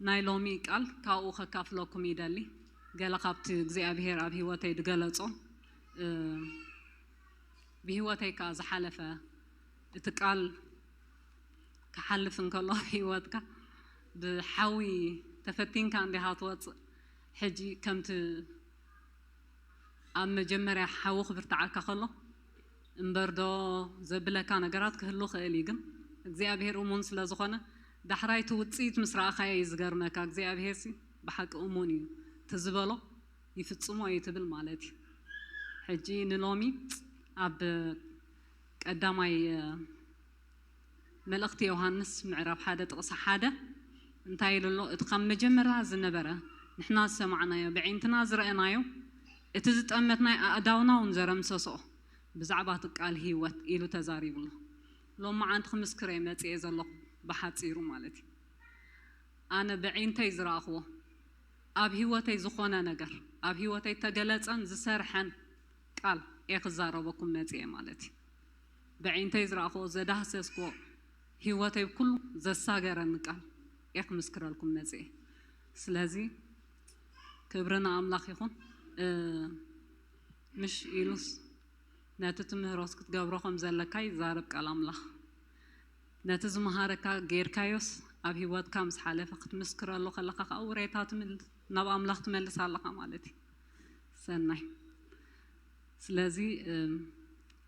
ናይ ሎሚ ቃል ካብኡ ከካፍለኩም ይደሊ። ገለ ካብቲ እግዚኣብሔር ኣብ ህይወተይ ዝገለጾ፣ እ፣ ብህይወተይ ከኣ ዝሓለፈ እቲ ቃል ክሓልፍ እንከሎ ኣብ ህይወትካ ብሓዊ ተፈቲንካ እንዲኻ ትወጽእ። ሕጂ ከምቲ ኣብ መጀመርያ ሓዊ ክብርትዓካ ከሎ እምበር ዶ ዘብለካ ነገራት ክህሉ ክእል እዩ። ግን እግዚኣብሔር እሙን ስለ ዝኾነ ዳሕራይ እቲ ውጽኢት ምስ ረኣኻዮ እዩ ዝገርመካ። እግዚኣብሔር ሲ ብሓቂ እሙን እዩ። እቲ ዝበሎ ይፍጽሞ እዩ ትብል ማለት እዩ። ሕጂ ንሎሚ ኣብ ቀዳማይ መልእኽቲ ዮሃንስ ምዕራፍ ሓደ ጥቕሲ ሓደ እንታይ ኢሉ ኣሎ? እቲ ካብ መጀመርያ ዝነበረ ንሕና ዝሰማዕናዮ ብዒንትና ዝረኣናዮ እቲ ዝጠመትናይ ኣእዳውና እውን ዘረምሰሶ ብዛዕባ እቲ ቃል ህይወት ኢሉ ተዛሪቡ ኣሎ። ሎሚ መዓንቲ ክምስክር እየ መጽኤ ዘለኹ ብሓጺሩ ማለት እዩ። ኣነ ብዒንተይ ዝረኣኽዎ ኣብ ህይወተይ ዝኾነ ነገር ኣብ ህይወተይ ተገለጸን ዝሰርሐን ቃል እየ ክዛረበኩም መጽኤ ማለት እዩ። ብዒንተይ ዝረኣኽዎ ዘዳህሰስክዎ ህይወተይ ብኩሉ ዘሳገረኒ ቃል እየ ክምስክረልኩም መጽኤ። ስለዚ ክብሪ ንኣምላኽ ይኹን። እ፣ ምሽ ኢሉስ ነቲ ትምህሮስ ክትገብሮ ከም ዘለካ ይዛረብ ቃል ኣምላኽ። ነቲ ዝመሃረካ ጌርካዮስ ኣብ ህይወትካ ምስ ሓለፈ ክትምስክረሉ ከለኻ ከዓ ውሬታ ትምል-፣ ናብ ኣምላኽ ትመልስ ኣለኻ ማለት እዩ። ሰናይ። ስለዚ፣ እም፣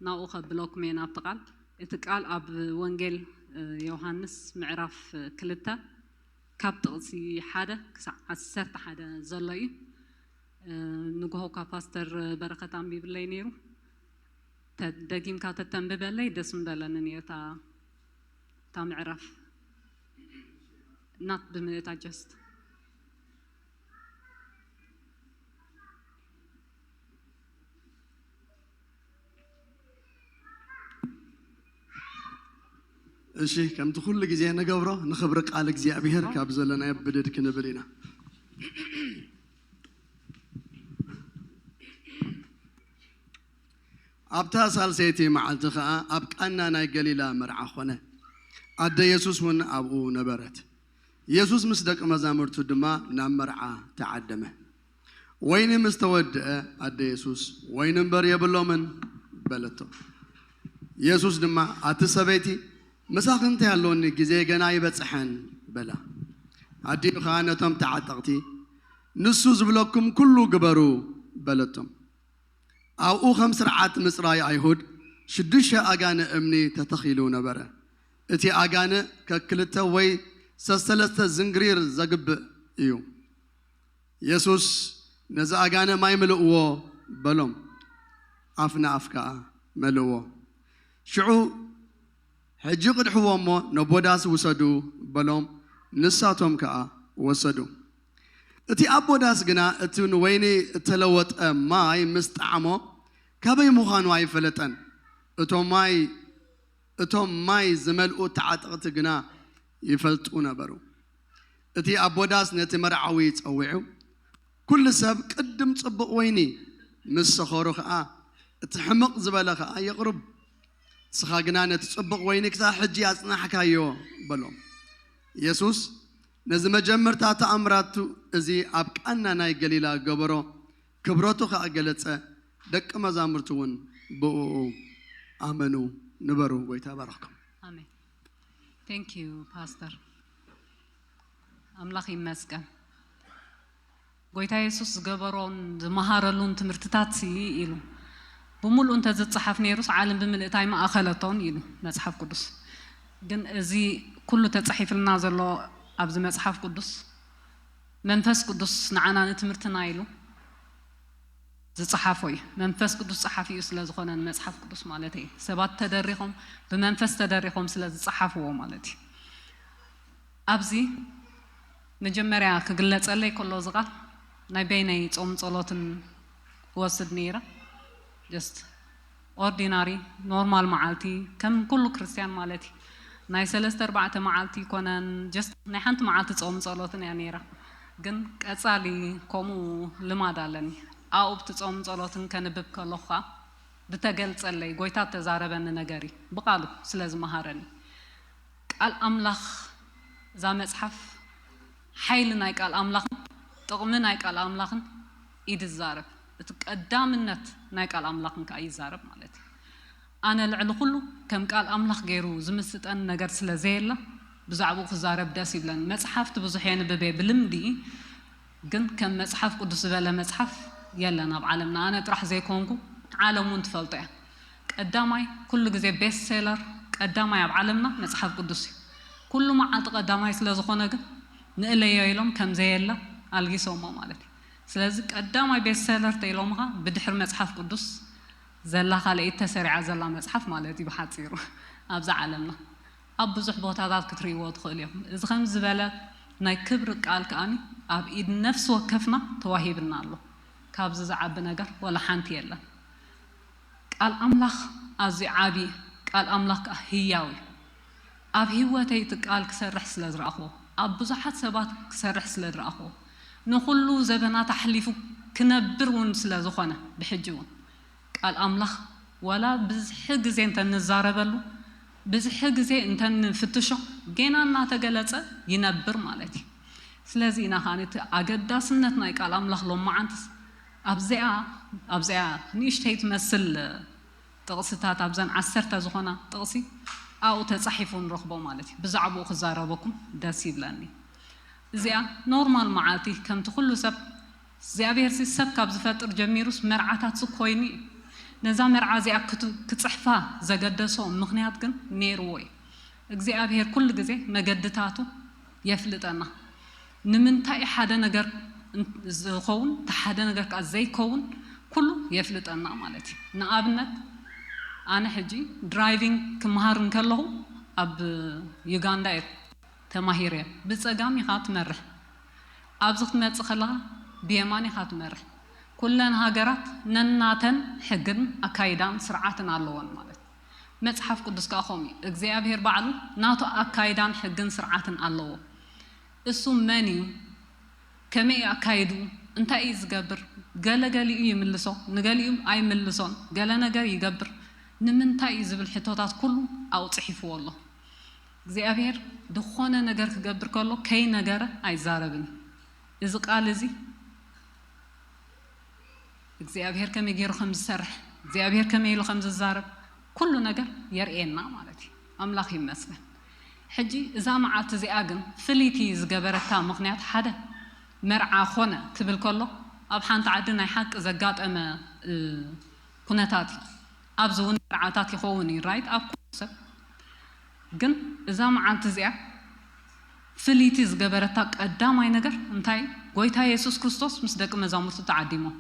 ናብኡ ከብለኩም እየ ናብቲ ቃል። እቲ ቃል ኣብ ወንጌል፣ እ፣ ዮሃንስ ምዕራፍ ክልተ ካብ ጥቕሲ ሓደ ክሳዕ ዓሰርተ ሓደ ዘሎ እዩ። እ፣ ንግሆ እኳ ፓስተር በረኸት ኣንቢብለይ ነይሩ። ተ-፣ ደጊምካ ተተንብበለይ ደስ ምበለኒ ነይሩ እታ፣ እታ ምዕራፍ። ናት ብምእታ ጀስት። እሺ፣ ከምቲ ኩሉ ግዜ ንገብሮ ንኽብሪ ቃል እግዚኣብሔር ካብ ዘለናዮ ብድድ ክንብል ኢና። ኣብታ ሳልሰይቲ መዓልቲ ኸኣ ኣብ ቃና ናይ ገሊላ መርዓ ኾነ። ኣደ የሱስ እውን ኣብኡ ነበረት። የሱስ ምስ ደቂ መዛሙርቱ ድማ ናብ መርዓ ተዓደመ። ወይኒ ምስ ተወድአ ኣደ የሱስ፣ "ወይኒ እምበር የብሎምን" በለቶ። የሱስ ድማ፣ "ኣቲ ሰበይቲ፣ ምሳኺ እንታይ ኣሎኒ? ግዜ ገና ኣይበጽሐን" በላ። ኣዲኡ ኸኣ ነቶም ተዓጠቕቲ፣ "ንሱ ዝብለኩም ኩሉ ግበሩ" በለቶም። ኣብኡ ከም ስርዓት ምጽራይ ኣይሁድ ሽዱሽተ ኣጋንእ እምኒ ተተኺሉ ነበረ። እቲ ኣጋንእ ከክልተ ወይ ሰሰለስተ ዝንግሪር ዘግብእ እዩ። የሱስ፣ "ነዚ ኣጋንእ ማይ ምልእዎ" በሎም። ኣፍ ንኣፍ ከኣ መልእዎ። ሽዑ፣ "ሕጂ ቅድሕዎ እሞ ነቦ ዳስ ውሰዱ" በሎም። ንሳቶም ከኣ ወሰዱ። እቲ ኣቦ ዳስ ግና እቲ ንወይኒ እተለወጠ ማይ ምስ ጠዓሞ፣ ካበይ ምዃኑ ኣይፈለጠን። እቶም ማይ፣ እቶም ማይ ዝመልኡ ተዓጠቕቲ ግና ይፈልጡ ነበሩ። እቲ ኣቦ ዳስ ነቲ መርዓዊ ጸዊዑ፣ "ኩሉ ሰብ ቅድም ጽቡቕ ወይኒ፣ ምስ ሰኸሩ ኸኣ እቲ ሕምቕ ዝበለ ኸኣ የቕርብ። ንስኻ ግና ነቲ ጽቡቕ ወይኒ ክሳብ ሕጂ ኣጽናሕካዮ" በሎ። የሱስ ነዚ መጀመርታ ተኣምራቱ እዚ ኣብ ቃና ናይ ገሊላ ገበሮ፣ ክብረቱ ኸኣ ገለጸ፣ ደቂ መዛሙርቱ እውን ብእኡ ኣመኑ። ንበሩ፣ ጎይታ ይባርኽኩም። ኣሜን። Thank you ፓስተር። ኣምላኽ ይመስገን። ጎይታ የሱስ ዝገበሮን ዝመሃረሉን ትምህርትታት ሲ ኢሉ፣ "ብምሉኡ እንተ ዝጸሓፍ ነይሩስ ዓለም ብምልእታ ኣይመኣኸለቶን" ኢሉ መጽሓፍ ቅዱስ። ግን እዚ ኩሉ ተጻሒፍልና ዘሎ ኣብዚ መጽሓፍ ቅዱስ መንፈስ ቅዱስ ንዓና ንትምህርትና ኢሉ ዝጸሓፎ እዩ። መንፈስ ቅዱስ ጸሓፊኡ ስለ ዝኾነ ንመጽሓፍ ቅዱስ ማለት እዩ። ሰባት ተደሪኾም፣ ብመንፈስ ተደሪኾም ስለ ዝጸሓፍዎ ማለት እዩ። ኣብዚ መጀመርያ ክግለጸለይ ከሎ እዚ ቃል ናይ በይነይ ጾም ጸሎትን ክወስድ ነይረ። Just ኦርዲናሪ ኖርማል መዓልቲ ከም ኩሉ ክርስትያን ማለት እዩ። ናይ ሰለስተ ኣርባዕተ መዓልቲ ይኮነን፣ just ናይ ሓንቲ መዓልቲ ጾም ጸሎትን እያ ነይራ። ግን ቀጻሊ ከምኡ ልማድ ኣለኒ። ኣብኡ ብቲ ጾም ጸሎትን ከንብብ ከለኹ ኸኣ ዝተገልጸለይ፣ ጎይታ እተዛረበኒ ነገር እዩ፣ ብቃሉ ስለ ዝመሃረኒ። ቃል ኣምላኽ እዛ መጽሓፍ ሓይሊ ናይ ቃል ኣምላኽን ጥቕሚ ናይ ቃል ኣምላኽን ኢድ ይዛረብ። እቲ ቀዳምነት ናይ ቃል ኣምላኽን ከዓ ይዛረብ ማለት እዩ። ኣነ ልዕሊ ኩሉ ከም ቃል ኣምላኽ ገይሩ ዝምስጠን ነገር ስለ ዘየለ ብዛዕባኡ ክዛረብ ደስ ይብለኒ። መጽሓፍቲ ብዙሕ የንብብ እየ ብልምዲ፣ ግን ከም መጽሓፍ ቅዱስ ዝበለ መጽሓፍ የለን ኣብ ዓለምና። ኣነ ጥራሕ ዘይኮንኩ ዓለም እውን ትፈልጦ እያ። ቀዳማይ ኩሉ ግዜ ቤስት ሴለር ቀዳማይ ኣብ ዓለምና መጽሓፍ ቅዱስ እዩ። ኩሉ መዓልቲ ቀዳማይ ስለ ዝኾነ ግን ንእለዮ ኢሎም ከም ዘየለ ኣልጊሶሞ ማለት እዩ። ስለዚ ቀዳማይ ቤስት ሴለር ተኢሎምኻ ብድሕሪ መጽሓፍ ቅዱስ ዘላ ካልኣይቲ ተሰሪዓ ዘላ መጽሓፍ ማለት እዩ ብሓጺሩ ኣብዛ ዓለምና። ኣብ ብዙሕ ቦታታት ክትርእይዎ ትኽእሉ ኢኹም። እዚ ከም ዝበለ ናይ ክብሪ ቃል ከኣኒ ኣብ ኢድ ነፍሲ ወከፍና ተዋሂብና ኣሎ። ካብዚ ዝዓቢ ነገር ወላ ሓንቲ የለን። ቃል ኣምላኽ ኣዝዩ ዓቢ፣ ቃል ኣምላኽ ከኣ ህያው እዩ። ኣብ ህይወተይ እቲ ቃል ክሰርሕ ስለ ዝረኣኽዎ፣ ኣብ ብዙሓት ሰባት ክሰርሕ ስለ ዝረኣኽዎ፣ ንኹሉ ዘበናት ኣሕሊፉ ክነብር እውን ስለ ዝኾነ ብሕጂ እውን ቃል ኣምላኽ ዋላ ብዝሒ ግዜ እንተ ንዛረበሉ፣ ብዝሒ ግዜ እንተ ንፍትሾ ጌና እናተገለጸ ይነብር ማለት እዩ። ስለዚ ኢና ከኣ እቲ ኣገዳስነት ናይ ቃል ኣምላኽ ሎመዓንትስ ኣብዚኣ ኣብዚኣ ንእሽተይ ትመስል ጥቕስታት ኣብዘን ዓሰርተ ዝኾና ጥቕሲ ኣብኡ ተጻሒፉ ንረኽቦ ማለት እዩ። ብዛዕባኡ ክዛረበኩም ደስ ይብለኒ። እዚኣ ኖርማል መዓልቲ ከምቲ ኩሉ ሰብ እግዚኣብሔር ሲ ሰብ ካብ ዝፈጥር ጀሚሩስ መርዓታት ሲ ኮይኑ እዩ። ነዛ መርዓ እዚኣ ክቱ- ክጽሕፋ ዘገደሶ ምኽንያት ግን ነይርዎ እዩ። እግዚኣብሔር ኩሉ ግዜ መገድታቱ የፍልጠና። ንምንታይ ሓደ ነገር እን- ዝኸውን እቲ ሓደ ነገር ከዓ ዘይከውን ኩሉ የፍልጠና ማለት እዩ። ንኣብነት ኣነ ሕጂ ድራይቪንግ ክመሃር እንከለኹ ኣብ ዩጋንዳ እየ ተማሂረ። ብጸጋም ኢኻ ትመርሕ፣ ኣብዚ ክትመጽእ ከለኻ ብየማን ኢኻ ትመርሕ። ኩለን ሃገራት ነናተን ሕግን ኣካይዳን ስርዓትን ኣለወን ማለት እዩ። መጽሓፍ ቅዱስ ከኣ ከምኡ እዩ። እግዚኣብሔር ባዕሉ ናቱ ኣካይዳን ሕግን ስርዓትን ኣለዎ። እሱ መን እዩ? ከመይ እዩ ኣካይድኡ? እንታይ እዩ ዝገብር? ገለ ገሊኡ ይምልሶ፣ ንገሊኡ ኣይምልሶን። ገለ ነገር ይገብር። ንምንታይ እዩ ዝብል ሕቶታት ኩሉ ኣብኡ ጽሒፍዎ ኣሎ። እግዚኣብሔር ዝኾነ ነገር ክገብር ከሎ ከይነገረ ኣይዛረብን እዩ። እዚ ቃል እዚ እግዚኣብሔር ከመይ ገይሩ ከም ዝሰርሕ፣ እግዚኣብሔር ከመይ ኢሉ ከም ዝዛረብ ኩሉ ነገር የርእየና ማለት እዩ። ኣምላኽ ይመስገን። ሕጂ እዛ መዓልቲ እዚኣ ግን ፍልይቲ ዝገበረታ ምኽንያት ሓደ መርዓ ኮነ ክብል ከሎ ኣብ ሓንቲ ዓዲ ናይ ሓቂ ዘጋጠመ እ፣ ኩነታት እዩ። ኣብዚ እውን መርዓታት ይኸውን እዩ ራይት ኣብ ኩሉ ሰብ ግን እዛ መዓልቲ እዚኣ ፍልይቲ ዝገበረታ ቀዳማይ ነገር እንታይ እዩ? ጎይታ የሱስ ክርስቶስ ምስ ደቂ መዛሙርቱ ተዓዲሞም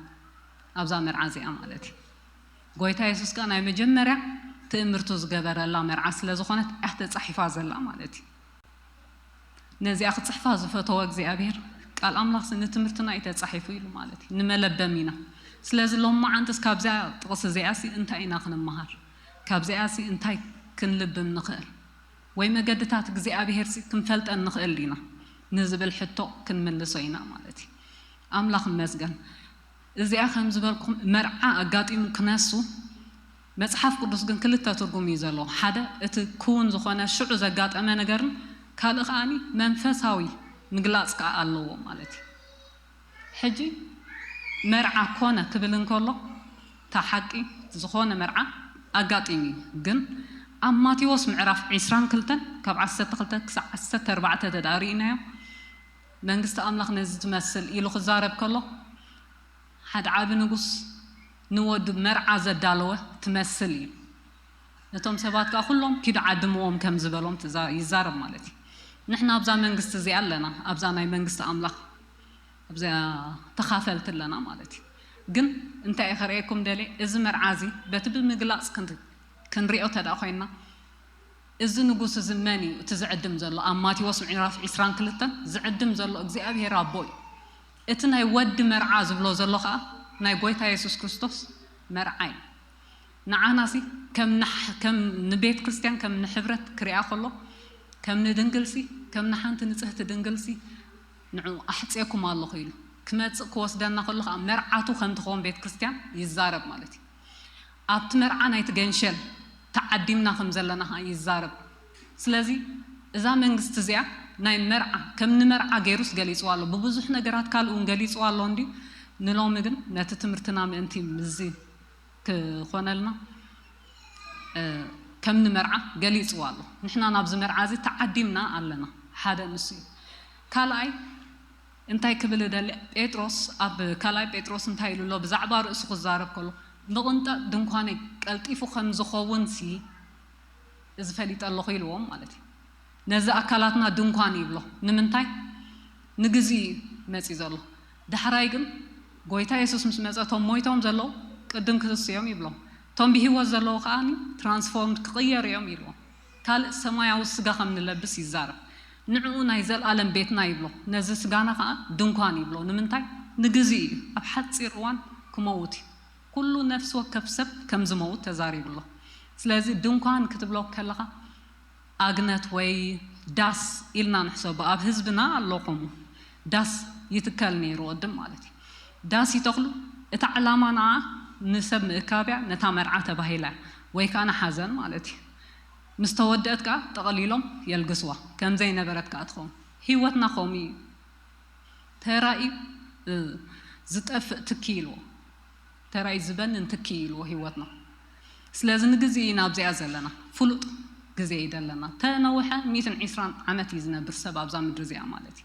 ኣብዛ መርዓ እዚኣ ማለት እዩ። ጎይታ የሱስ ከኣ ናይ መጀመርያ ትእምርቱ ዝገበረላ መርዓ ስለ ዝኾነት እያ ተጻሒፋ ዘላ ማለት እዩ። ነዚኣ ክጽሕፋ ዝፈተወ እግዚኣብሔር ቃል ኣምላኽሲ ንትምህርትና እዩ ተጻሒፉ ኢሉ ማለት እዩ። ንመለበሚና። ስለዚ ሎመዓንትስ ካብዚኣ ጥቕሲ እዚኣሲ እንታይ ኢና ክንመሃር? ካብዚኣሲ እንታይ ክንልብም ንኽእል? ወይ መገድታት እግዚኣብሔር ሲ ክንፈልጠን ንኽእል ዲና ንዝብል ሕቶ ክንምልሶ ኢና ማለት እዩ። ኣምላኽ ይመስገን። እዚኣ ከም ዝበልኩም መርዓ ኣጋጢሙ ክነሱ መጽሓፍ ቅዱስ ግን ክልተ ትርጉም እዩ ዘለዎ። ሓደ እቲ ክውን ዝኾነ ሽዑ ዘጋጠመ ነገርን ካልእ ከኣኒ መንፈሳዊ ምግላጽ ከኣ ኣለዎ ማለት እዩ። ሕጂ መርዓ ኮነ ክብል እንከሎ እታ ሓቂ ዝኾነ መርዓ ኣጋጢሙ እዩ። ግን ኣብ ማቴዎስ ምዕራፍ ዕስራን ክልተን ካብ ዓሰርተ ክልተ ክሳብ ዓሰርተ ኣርባዕተ ተዳእ ርኢናዮ መንግስቲ ኣምላኽ ነዚ ትመስል ኢሉ ክዛረብ ከሎ ሓደ ዓቢ ንጉስ ንወዱ መርዓ ዘዳለወ ትመስል እዩ። ነቶም ሰባት ከኣ ኩሎም ኪዱ ዓድምዎም ከም ዝበሎም ትዛ- ይዛረብ ማለት እዩ። ንሕና ኣብዛ መንግስቲ እዚኣ ኣለና፣ ኣብዛ ናይ መንግስቲ ኣምላኽ ኣብዚኣ ተኻፈልቲ ኣለና ማለት እዩ። ግን እንታይ እዩ ከርእየኩም ደልየ፣ እዚ መርዓ እዚ በቲ ብምግላጽ ክንሪ- ክንሪኦ ተደኣ ኮይንና እዚ ንጉስ እዚ መን እዩ እቲ ዝዕድም ዘሎ? ኣብ ማቴዎስ ምዕራፍ ዕስራን ክልተን ዝዕድም ዘሎ እግዚኣብሔር ኣቦ እዩ። እቲ ናይ ወዲ መርዓ ዝብሎ ዘሎ ኸኣ ናይ ጎይታ የሱስ ክርስቶስ መርዓ እዩ። ንዓናሲ ከም ንሕ- ከም ንቤት ክርስቲያን ከም ንሕብረት ክሪኣ ከሎ ከም ንድንግልሲ ከም ንሓንቲ ንጽህቲ ድንግልሲ ንዑ ኣሕጽየኩም ኣለኹ ኢሉ ክመጽእ ክወስደና ከሎ ኸኣ መርዓቱ ከም ትኸውን ቤት ክርስቲያን ይዛረብ ማለት እዩ። ኣብቲ መርዓ ናይቲ ገንሸል ተዓዲምና ከም ዘለና ኸዓ ይዛረብ። ስለዚ እዛ መንግስቲ እዚኣ ናይ መርዓ ከም ንመርዓ ገይሩስ ገሊፅዋ ኣሎ። ብብዙሕ ነገራት ካልእ እውን ገሊፅዋ ኣሎ እንድዩ። ንሎሚ ግን ነቲ ትምህርትና ምእንቲ ምዚ ክኾነልና ከም ንመርዓ ገሊፅዋ ኣሎ። ንሕና ናብዚ መርዓ እዚ ተዓዲምና ኣለና። ሓደ ንሱ እዩ። ካልኣይ እንታይ ክብል እደሊ፣ ጴጥሮስ ኣብ ካልኣይ ጴጥሮስ እንታይ ኢሉ ኣሎ? ብዛዕባ ርእሱ ክዛረብ ከሎ፣ ምቕንጣጥ ድንኳነይ ቀልጢፉ ከም ዝኸውን ሲ እዚ ፈሊጠ ኣለኹ ኢልዎም ማለት እዩ። ነዚ ኣካላትና ድንኳን ይብሎ። ንምንታይ? ንግዚ እዩ መፂ ዘሎ። ዳሕራይ ግን ጎይታ የሱስ ምስ መፀ እቶም ሞይቶም ዘለዉ ቅድም ክህስዮም ይብሎም። እቶም ብህይወት ዘለዉ ከዓ ትራንስፎርምድ ክቕየሩ እዮም ይብሎም። ካልእ ሰማያዊ ስጋ ከም ንለብስ ይዛረብ። ንዕኡ ናይ ዘለኣለም ቤትና ይብሎ። ነዚ ስጋና ከዓ ድንኳን ይብሎ። ንምንታይ? ንግዚ እዩ። ኣብ ሓፂር እዋን ክመውት እዩ። ኩሉ ነፍሲ ወከፍ ሰብ ከም ዝመውት ተዛሪቡ ኣሎ። ስለዚ ድንኳን ክትብሎ ከለኻ ኣግነት ወይ ዳስ ኢልና ንሕሰቦ። ኣብ ህዝብና ኣሎ ከምኡ። ዳስ ይትከል ነይሩ ቅድም ማለት እዩ። ዳስ ይተኽሉ። እቲ ዕላማ ንዓ ንሰብ ምእካብያ ነታ መርዓ ተባሂላ ወይ ከዓ ንሓዘን ማለት እዩ። ምስ ተወደአት ከዓ ጠቕሊሎም የልግስዋ። ከም ዘይነበረት ከዓ ትኸውን። ህይወትና ከምኡ እዩ። ተራእዩ ዝጠፍእ ትኪ ኢልዎ፣ ተራእዩ ዝበንን ትኪ ኢልዎ ህይወትና። ስለዚ ንግዜ ኢና ኣብዚኣ ዘለና፣ ፍሉጥ ግዜ እዩ ዘለና። ተነውሐ ሚእትን ዕስራን ዓመት እዩ ዝነብር ሰብ ኣብዛ ምድሪ እዚኣ ማለት እዩ።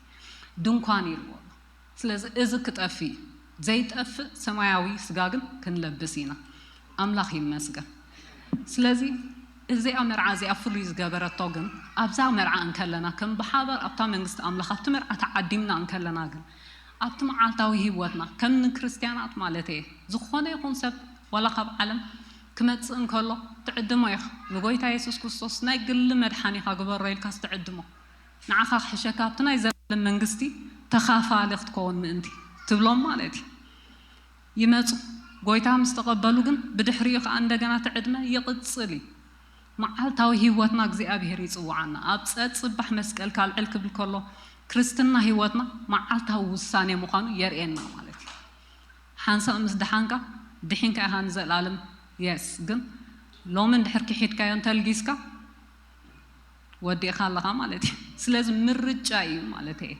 ድንኳን ኢልዎ ኣሎ። ስለዚ እዚ ክጠፍእ እዩ። ዘይጠፍእ ሰማያዊ ስጋ ግን ክንለብስ ኢና። ኣምላኽ ይመስገን። ስለዚ እዚኣ መርዓ እዚኣ ፍሉይ ዝገበረቶ ግን ኣብዛ መርዓ እንከለና ከም ብሓባር ኣብታ መንግስቲ ኣምላኽ ኣብቲ መርዓ ተዓዲምና እንከለና ግን ኣብቲ መዓልታዊ ህይወትና ከም ንክርስትያናት ማለት እየ ዝኾነ ይኹን ሰብ ዋላ ካብ ዓለም ክመጽእ እንከሎ ትዕድሞ ኢኻ። ንጎይታ የሱስ ክርስቶስ ናይ ግሊ መድሓኒኻ ግበሮ ኢልካስ ትዕድሞ። ንዓኻ ክሕሸካ ኣብቲ ናይ ዘላለም መንግስቲ ተኻፋሊ ክትከውን ምእንቲ ትብሎም ማለት እዩ። ይመጹ። ጎይታ ምስ ተቐበሉ ግን ብድሕሪኡ ከኣ እንደገና እቲ ዕድመ ይቕጽል እዩ። መዓልታዊ ህይወትና እግዚኣብሔር ይጽውዓና። ኣብ ጸጽባሕ መስቀል ካልዕል ክብል ከሎ ክርስትና ህይወትና መዓልታዊ ውሳኔ ምዃኑ የርእየና ማለት እዩ። ሓንሳእ ምስ ደሓንካ ድሒንካ ኢኻ ንዘለኣለም። የስ ግን ሎሚ እንድሕር ክሒድካዮ እንተልጊስካ ወዲእኻ ኣለኻ ማለት እዩ። ስለዚ ምርጫ እዩ ማለት እየ።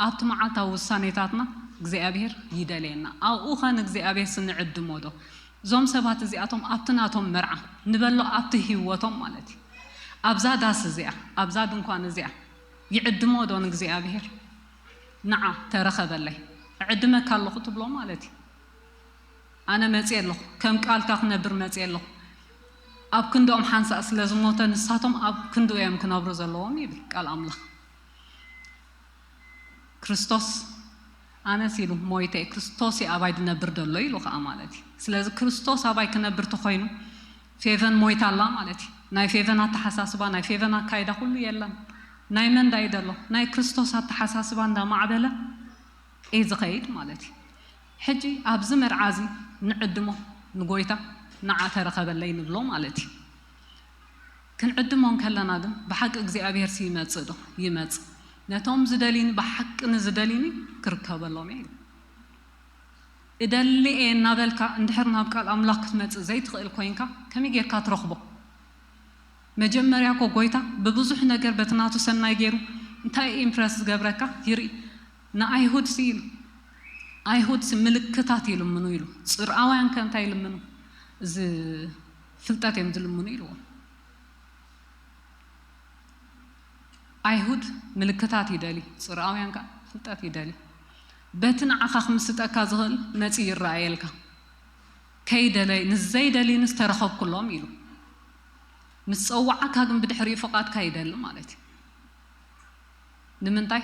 ኣብቲ መዓልታዊ ውሳኔታትና እግዚኣብሔር ይደልየና። ኣብኡ ኸ ንእግዚኣብሔር ስንዕድሞ ዶ? እዞም ሰባት እዚኣቶም ኣብቲ ናቶም መርዓ ንበሎ ኣብቲ ህይወቶም ማለት እዩ። ኣብዛ ዳስ እዚኣ ኣብዛ ድንኳን እዚኣ ይዕድሞ ዶ ንእግዚኣብሔር? ንዓ ተረኸበለይ ዕድመካ ኣለኹ ትብሎ ማለት እዩ። ኣነ መፅየ ኣለኹ፣ ከም ቃልካ ክነብር መፅየ ኣለኹ። ኣብ ክንድኦም ሓንሳእ ስለ ዝሞተ ንሳቶም ኣብ ክንድኡ እዮም ክነብሩ ዘለዎም ይብል ቃል ኣምላኽ። ክርስቶስ ኣነስ ኢሉ ሞይተ ክርስቶስ እዩ ኣባይ ዝነብር ዘሎ ኢሉ ከዓ ማለት እዩ። ስለዚ ክርስቶስ ኣባይ ክነብር ተኮይኑ ፌቨን ሞይታ ኣላ ማለት እዩ። ናይ ፌቨን ኣተሓሳስባ ናይ ፌቨን ኣካይዳ ኩሉ የለን። ናይ መን ዳይ ደሎ ናይ ክርስቶስ ኣተሓሳስባ እንዳማዕበለ እዩ ዝኸይድ ማለት እዩ። ሕጂ ኣብዚ መርዓ እዚ ንዕድሞ ንጎይታ ንዓ ተረኸበለይ ንብሎ ማለት እዩ። ክንዕድሞ እንከለና ግን ብሓቂ እግዚኣብሔር ሲ ይመጽእ ዶ? ይመጽእ። ነቶም ዝደልዩኒ ብሓቂ ንዝደልዩኒ ክርከበሎም እየ። እደሊ እየ እናበልካ እንድሕር ናብ ቃል ኣምላኽ ክትመጽእ ዘይትኽእል ኮይንካ ከመይ ጌርካ ትረኽቦ? መጀመርያ እኮ ጎይታ ብብዙሕ ነገር በቲ ናቱ ሰናይ ገይሩ እንታይ ኢምፕረስ ዝገብረካ ይርኢ። ንኣይሁድ ሲ ኢሉ ኣይሁድ ሲ ምልክታት ይልምኑ ኢሉ ጽርኣውያን ከ እንታይ ይልምኑ? እዚ ፍልጠት እዮም ዝልምኑ ኢልዎም። ኣይሁድ ምልክታት ይደሊ፣ ጽርኣውያን ከ ፍልጠት ይደሊ። በቲ ንዓኻ ክምስጠካ ዝኽእል መጺ ይረኣየልካ። ከይደለይ ንዘይደልዩንስ ተረኸብኩሎም ኢሉ ምስ ጸዋዓካ ግን ብድሕሪኡ ፍቓድካ ይደሊ ማለት እዩ። ንምንታይ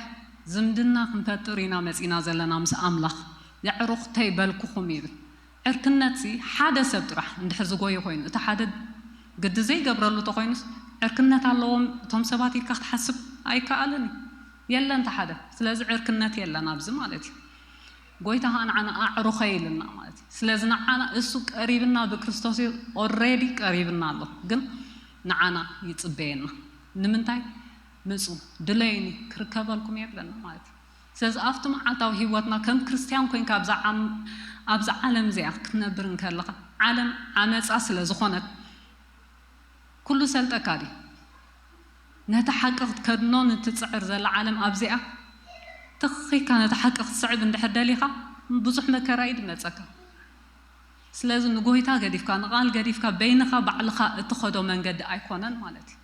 ዝምድና ክንፈጥር ኢና መጺና ዘለና ምስ ኣምላኽ። የዕሩኽተይ በልኩኹም ይብል። ዕርክነትሲ ሓደ ሰብ ጥራሕ እንድሕር ዝጎዩ ኮይኑ እቲ ሓደ ግዲ ዘይገብረሉ ተኮይኑስ ዕርክነት ኣለዎም እቶም ሰባት ኢልካ ክትሓስብ ኣይከኣልን እዩ። የለን እቲ ሓደ። ስለዚ ዕርክነት የለን ኣብዚ ማለት እዩ። ጎይታ ከዓ ንዓና ኣዕሩኸ ኢልና ማለት እዩ። ስለዚ ንዓና እሱ ቀሪብና ብክርስቶስ እዩ ኦልሬዲ ቀሪብና ኣሎ ግን ንዓና ይጽበየና። ንምንታይ ምጹ ድለይኒ ክርከበልኩም የብለና ማለት እዩ። ስለዚ ኣብቲ መዓልታዊ ህይወትና ከም ክርስትያን ኮይንካ ኣብዛ ዓም- ኣብዛ ዓለም እዚኣ ክትነብር እንከለኻ ዓለም ዓመፃ ስለ ዝኾነት ኩሉ ሰልጠካ ድዩ? ነቲ ሓቂ ክትከድኖ ንትጽዕር ዘላ ዓለም ኣብዚኣ ትኺካ ነቲ ሓቂ ክትስዕብ እንድሕር ደሊኻ ብዙሕ መከራ እዩ ድመጸካ። ስለዚ ንጎይታ ገዲፍካ ንቓል ገዲፍካ በይንኻ ባዕልኻ እትኸዶ መንገዲ ኣይኮነን ማለት እዩ።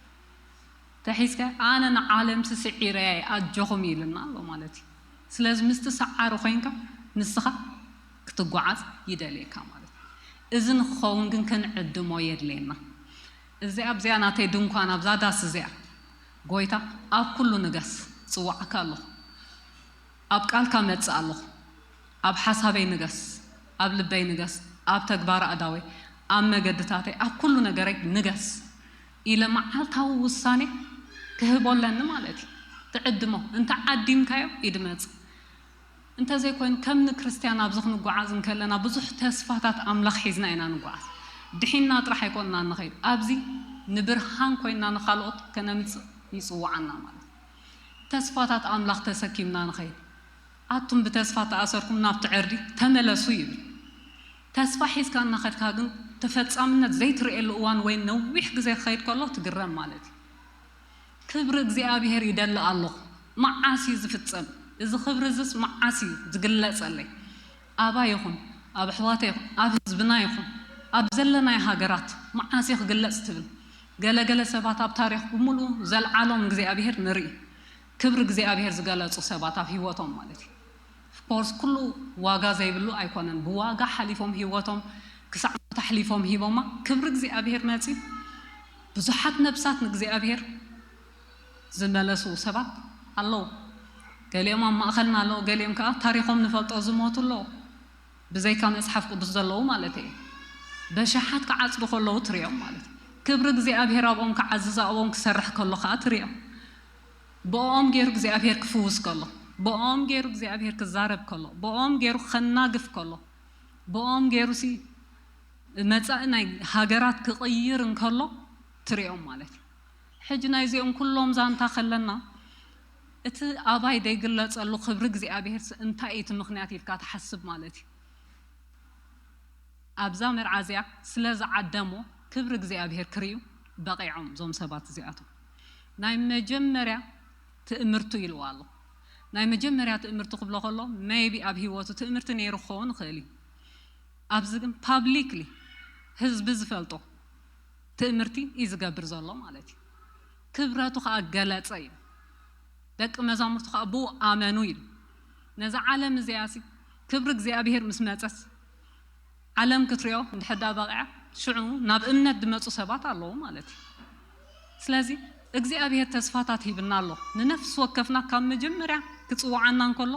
ተሒዝካ ኣነ ንዓለም ስስዒረያ ኣጆኹም ይልና ኣሎ ማለት እዩ። ስለዚ ምስቲ ሰዓሪ ኮይንካ ንስኻ ክትጓዓዝ ይደልየካ ማለት እዩ። እዚ ንክኸውን ግን ክንዕድሞ የድልየና። እዚ ኣብዚኣ ናተይ ድንኳን ኣብዛ ዳስ እዚኣ ጎይታ ኣብ ኩሉ ንገስ ጽዋዕካ ኣለኹ። ኣብ ቃልካ መጽእ ኣለኹ። ኣብ ሓሳበይ ንገስ፣ ኣብ ልበይ ንገስ፣ ኣብ ተግባር ኣእዳወይ፣ ኣብ መገድታተይ፣ ኣብ ኩሉ ነገረይ ንገስ ኢለ መዓልታዊ ውሳኔ ክህቦ ኣለኒ ማለት እዩ። ትዕድሞ እንተ ዓዲምካዮ እዩ ድመጽእ። እንተዘይኮይኑ ከም ንክርስትያን ኣብዚ ክንጓዓዝ እንከለና ብዙሕ ተስፋታት ኣምላኽ ሒዝና ኢና ንጓዓዝ። ድሒና ጥራሕ ኣይኮንና ንኸይድ፣ ኣብዚ ንብርሃን ኮይንና ንኻልኦት ከነምጽእ ይጽውዓና ማለት እዩ። ተስፋታት ኣምላኽ ተሰኪምና ንኸይድ። ኣቱም ብተስፋ ተኣሰርኩም ናብቲ ዕርዲ ተመለሱ ይብል። ተስፋ ሒዝካ እናኸድካ ግን ተፈጻምነት ዘይትርእየሉ እዋን ወይ ነዊሕ ግዜ ክኸይድ ከሎ ትግረም ማለት እዩ። ክብሪ እግዚኣብሔር ይደሊ ኣለኹ። መዓስ እዩ ዝፍጸም? እዚ ክብሪ እዝስ መዓስ እዩ ዝግለጸለይ? ኣባይ ይኹን ኣብ ኣሕዋተይ ይኹን ኣብ ህዝብና ይኹን ኣብ ዘለናይ ሃገራት መዓስ እዩ ክግለጽ ትብል? ገለገለ ሰባት ኣብ ታሪኽ ብምሉኡ ዘልዓሎም እግዚኣብሔር ንርኢ። ክብሪ እግዚኣብሔር ዝገለጹ ሰባት ኣብ ህይወቶም ማለት እዩ። ኦፍኮርስ ኩሉ ዋጋ ዘይብሉ ኣይኮነን። ብዋጋ ሓሊፎም ህይወቶም ክሳዕ ሞት ኣሕሊፎም ሂቦማ ክብሪ እግዚኣብሔር መጺ ብዙሓት ነብሳት ንእግዚኣብሔር ዝመለሱ ሰባት ኣለዉ። ገሊኦም ኣብ ማእኸልና ኣለዉ፣ ገሊኦም ከዓ ታሪኾም ንፈልጦ ዝሞቱ ኣለዉ። ብዘይካ መጽሓፍ ቅዱስ ዘለዉ ማለት እዩ። በሽሓት ክዓጽዱ ከለዉ ትሪኦም ማለት እዩ። ክብሪ እግዚኣብሔር ኣብኦም ክዓዝዝ ኣብኦም ክሰርሕ ከሎ ከዓ ትሪኦም። ብኦም ገይሩ እግዚኣብሔር ክፍውስ ከሎ፣ ብኦም ገይሩ እግዚኣብሔር ክዛረብ ከሎ፣ ብኦም ገይሩ ከናግፍ ከሎ፣ ብኦም ገይሩ ሲ መጻኢ ናይ ሃገራት ክቕይር እንከሎ ትሪኦም ማለት እዩ። ሕጂ ናይዚኦም ኩሎም ዛንታ ከለና እቲ ኣባይ ዘይግለጸሉ ክብሪ እግዚኣብሔር እንታይ እዩ እቲ ምኽንያት ኢልካ ትሓስብ ማለት እዩ። ኣብዛ መርዓ እዚኣ ስለ ዝዓደሞ ክብሪ እግዚኣብሔር ክርእዩ በቒዖም እዞም ሰባት እዚኣቶም። ናይ መጀመርያ ትእምርቱ ኢልዋ ኣሎ። ናይ መጀመርያ ትእምርቱ ክብሎ ከሎ ሜይቢ ኣብ ህይወቱ ትእምርቲ ነይሩ ክኸውን ይኽእል እዩ። ኣብዚ ግን ፓብሊክሊ ህዝቢ ዝፈልጦ ትእምርቲ እዩ ዝገብር ዘሎ ማለት እዩ። ክብረቱ ከዓ ገለጸ እዩ። ደቂ መዛሙርቱ ከዓ ብኡ ኣመኑ ኢሉ። ነዛ ዓለም እዚኣ ሲ ክብሪ እግዚኣብሔር ምስ መጸስ ዓለም ክትሪኦ እንድሕር ደኣ በቒዓ ሽዑ ናብ እምነት ዝመጹ ሰባት ኣለዉ ማለት እዩ። ስለዚ እግዚኣብሔር ተስፋታት ሂብና ኣሎ። ንነፍሲ ወከፍና ካብ መጀመርያ ክጽውዓና እንከሎ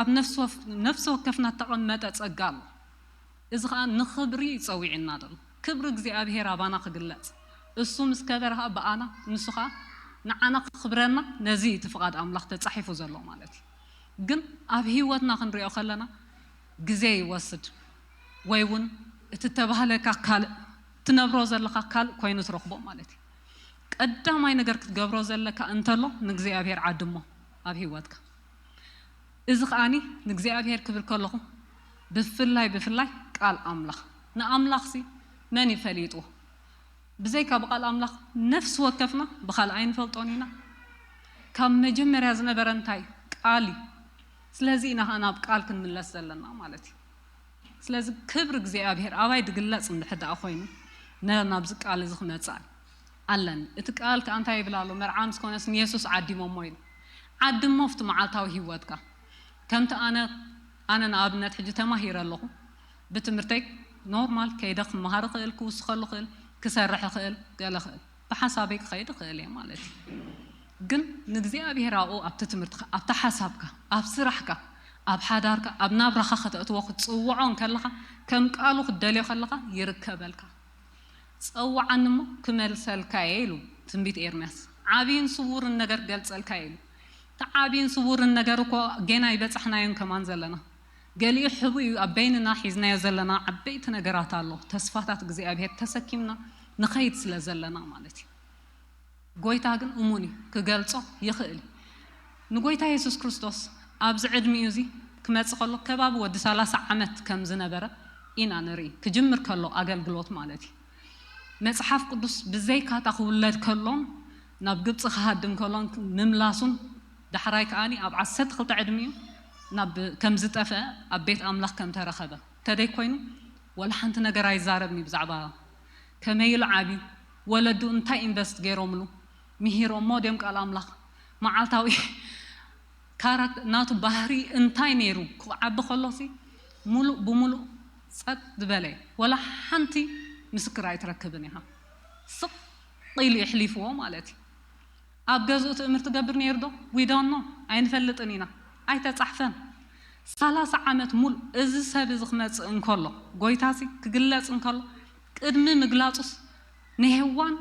ኣብ ነፍሲ ወፍ- ነፍሲ ወከፍና እተቐመጠ ጸጋ ኣሎ። እዚ ኸኣ ንኽብሪ እዩ ጸዊዕና ዘሎ። ክብሪ እግዚኣብሔር ኣባና ክግለጽ። እሱ ምስ ከበረ ኸኣ ብኣና፣ ንሱ ኸኣ ንዓና ክኽብረና ነዚ እዩ እቲ ፍቓድ ኣምላኽ ተጻሒፉ ዘሎ ማለት እዩ። ግን ኣብ ህይወትና ክንሪኦ ከለና ግዜ ይወስድ ወይ እውን እቲ ተባህለካ ካልእ ትነብሮ ዘለኻ ካልእ ኮይኑ ትረኽቦ ማለት እዩ። ቀዳማይ ነገር ክትገብሮ ዘለካ እንተሎ ንእግዚኣብሔር ዓድሞ ኣብ ህይወትካ። እዚ ከኣኒ ንእግዚኣብሔር ክብል ከለኹ ብፍላይ ብፍላይ ቃል ኣምላኽ ንኣምላኽሲ መን ይፈሊጥዎ? ብዘይካ ብቃል ኣምላኽ ነፍሲ ወከፍና ብኻልእ ኣይንፈልጦን ኢና። ካብ መጀመርያ ዝነበረ እንታይ ቃል እዩ። ስለዚ ኢና ከዓ ናብ ቃል ክንምለስ ዘለና ማለት እዩ። ስለዚ ክብሪ እግዚኣብሔር ኣባይ ድግለጽ እንድሕር ደኣ ኮይኑ ነ ናብዚ ቃል እዚ ክመጽእ ኣለኒ። እቲ ቃል ከዓ እንታይ ይብል ኣሎ? መርዓ ምስ ኮነስ ንየሱስ ዓዲሞሞ ኢሉ። ዓድሞ ኣብቲ መዓልታዊ ህይወትካ ከምቲ ኣነ ኣነ ንኣብነት ሕጂ ተማሂረ ኣለኹ። ብትምህርተይ ኖርማል ከይደ ክመሃር እኽእል፣ ክውስኸሉ እኽእል፣ ክሰርሕ እኽእል፣ ገለ እኽእል፣ ብሓሳበይ ክኸይድ እኽእል እየ ማለት እዩ። ግን ንእግዚኣብሔር ኣብኡ ኣብቲ ትምህርትኻ፣ ኣብቲ ሓሳብካ፣ ኣብ ስራሕካ፣ ኣብ ሓዳርካ፣ ኣብ ናብራኻ ከተእትዎ ክትጽውዖ እንከለኻ፣ ከም ቃሉ ክትደልዮ ከለኻ ይርከበልካ። ጸውዓኒ እሞ ክመልሰልካ እየ ኢሉ ትንቢት ኤርምያስ። ዓብይን ስውርን ነገር ክገልጸልካ እየ ኢሉ። እቲ ዓብይን ስውርን ነገር እኮ ጌና ኣይበጻሕናዮን ከማን ዘለና። ገሊኡ ሕቡእ እዩ ኣብ በይንና ሒዝናዮ ዘለና ዓበይቲ ነገራት ኣሎ። ተስፋታት እግዚኣብሔር ተሰኪምና ንኸይድ ስለ ዘለና ማለት እዩ። ጎይታ ግን እሙን እዩ፣ ክገልጾ ይኽእል እዩ። ንጎይታ የሱስ ክርስቶስ ኣብዚ ዕድሚኡ እዚ ክመጽእ ከሎ ከባቢ ወዲ ሰላሳ ዓመት ከም ዝነበረ ኢና ንርኢ። ክጅምር ከሎ ኣገልግሎት ማለት እዩ። መጽሓፍ ቅዱስ ብዘይካ እታ ክውለድ ከሎን ናብ ግብፂ ክሃድም ከሎን ምምላሱን፣ ዳሕራይ ከኣኒ ኣብ ዓሰርተ ክልተ ዕድሚኡ ናብ ከም ዝጠፍአ ኣብ ቤት ኣምላኽ ከም ተረኸበ፣ ተደይ ኮይኑ ወላ ሓንቲ ነገር ኣይዛረብን እዩ ብዛዕባ ከመይ ኢሉ ዓብዩ፣ ወለዱ እንታይ ኢንቨስት ገይሮምሉ፣ ምሂሮሞ ድዮም ቃል ኣምላኽ፣ መዓልታዊ ካራክ-፣ ናቱ ባህሪ እንታይ ነይሩ ክዓቢ ከሎሲ፣ ሙሉእ ብሙሉእ ጸጥ ዝበለ እዩ። ወላ ሓንቲ ምስክር ኣይትረክብን ኢኻ። ስቕ ኢሉ የሕሊፍዎ ማለት እዩ። ኣብ ገዝኡ ትእምርቲ ገብር ነይሩ ዶ? We don't know። ኣይንፈልጥን ኢና። ኣይተጻሕፈን። ሰላሳ ዓመት ሙሉእ እዚ ሰብ እዚ ክመጽእ እንከሎ፣ ጎይታሲ ክግለጽ እንከሎ፣ ቅድሚ ምግላጹስ ንሄዋን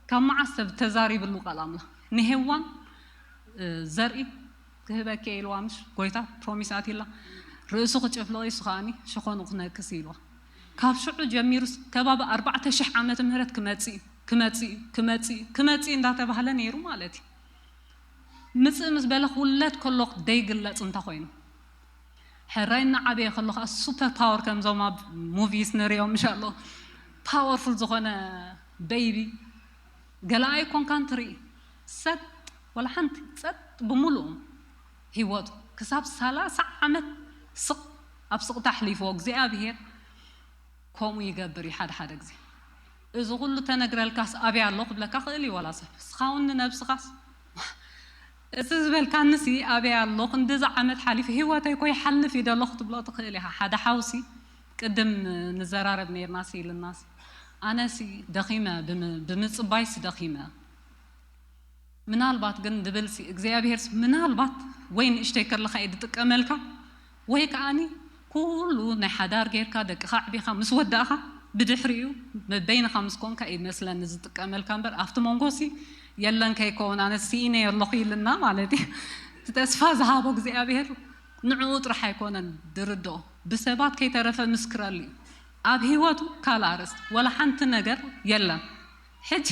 ካብ መዓስ ሰብ ተዛሪብሉ ቃል ኣምላኽ? ንሄዋን፣ እ፣ ዘርኢ ክህበኪ እየ ኢልዋ ምሽ? ጎይታ ፕሮሚስ ኣትይላ። ርእሱ ክጭፍልቕ እሱ ከኣኒ ሸኾኑ ክነክስ ኢልዋ። ካብ ሽዑ ጀሚሩስ ከባቢ ኣርባዕተ ሽሕ ዓመተ ምህረት ክመጽእ እዩ፣ ክመጽእ እዩ፣ ክመጽእ እዩ፣ ክመጽእ እዩ እንዳተባህለ ነይሩ ማለት እዩ። ምጽእ ምስ በለ ክውለድ ከሎ ደይግለጽ እንተ ኮይኑ፣ ሕራይ እናዓበየ ከሎ ከዓ ሱፐር ፓወር ከምዞም ኣብ ሙቪስ ንሪኦም ምሽ ኣሎ፣ ፓወርፉል ዝኾነ ቤይቢ ገለ ኣይኮንካን ትርኢ። ሰጥ ወላ ሓንቲ፣ ጸጥ ብምሉኡ ህይወቱ ክሳብ ሰላሳ ዓመት ስቕ ኣብ ስቕታ ኣሕሊፍዎ እግዚኣብሄር። ከምኡ ይገብር እዩ ሓደ ሓደ ግዜ። እዚ ኩሉ ተነግረልካስ ኣበይ ኣሎ ክብለካ ክእል እዩ ዋላ ሰብ። እስኻ እውን ንነብስኻስ እዚ ዝበልካንሲ ኣበይ ኣሎ፣ ክንድዚ ዓመት ሓሊፉ ህይወተይ እኮ ይሓልፍ እዩ ደሎ ክትብሎ ትኽእል ኢኻ። ሓደ ሓውሲ ቅድም ንዘራረብ ነይርናሲ ኢልናሲ፣ ኣነሲ ደኺመ፣ ብም-፣ ብምጽባይሲ ደኺመ። ምናልባት ግን ድብልሲ እግዚኣብሄርስ ምናልባት ወይ ንእሽተይ ከለኻ እዩ ዝጥቀመልካ ወይ ከኣኒ ኩሉ ናይ ሓዳር ጌርካ ደቅኻ ኣዕቢኻ ምስ ወዳእኻ ብድሕሪኡ በይንኻ ምስ ኮንካ እዩ መስለኒ ዝጥቀመልካ እምበር ኣብቲ መንጎሲ የለን ከይከውን ኣነ ስኢነ ኣለኹ ኢልና ማለት እዩ። እቲ ተስፋ ዝሃቦ እግዚኣብሄር ንዕኡ ጥራሕ ኣይኮነን ድርድኦ ብሰባት ከይተረፈ ምስክረሉ እዩ። ኣብ ህይወቱ ካልእ ኣርእስቲ ወላ ሓንቲ ነገር የለን። ሕጂ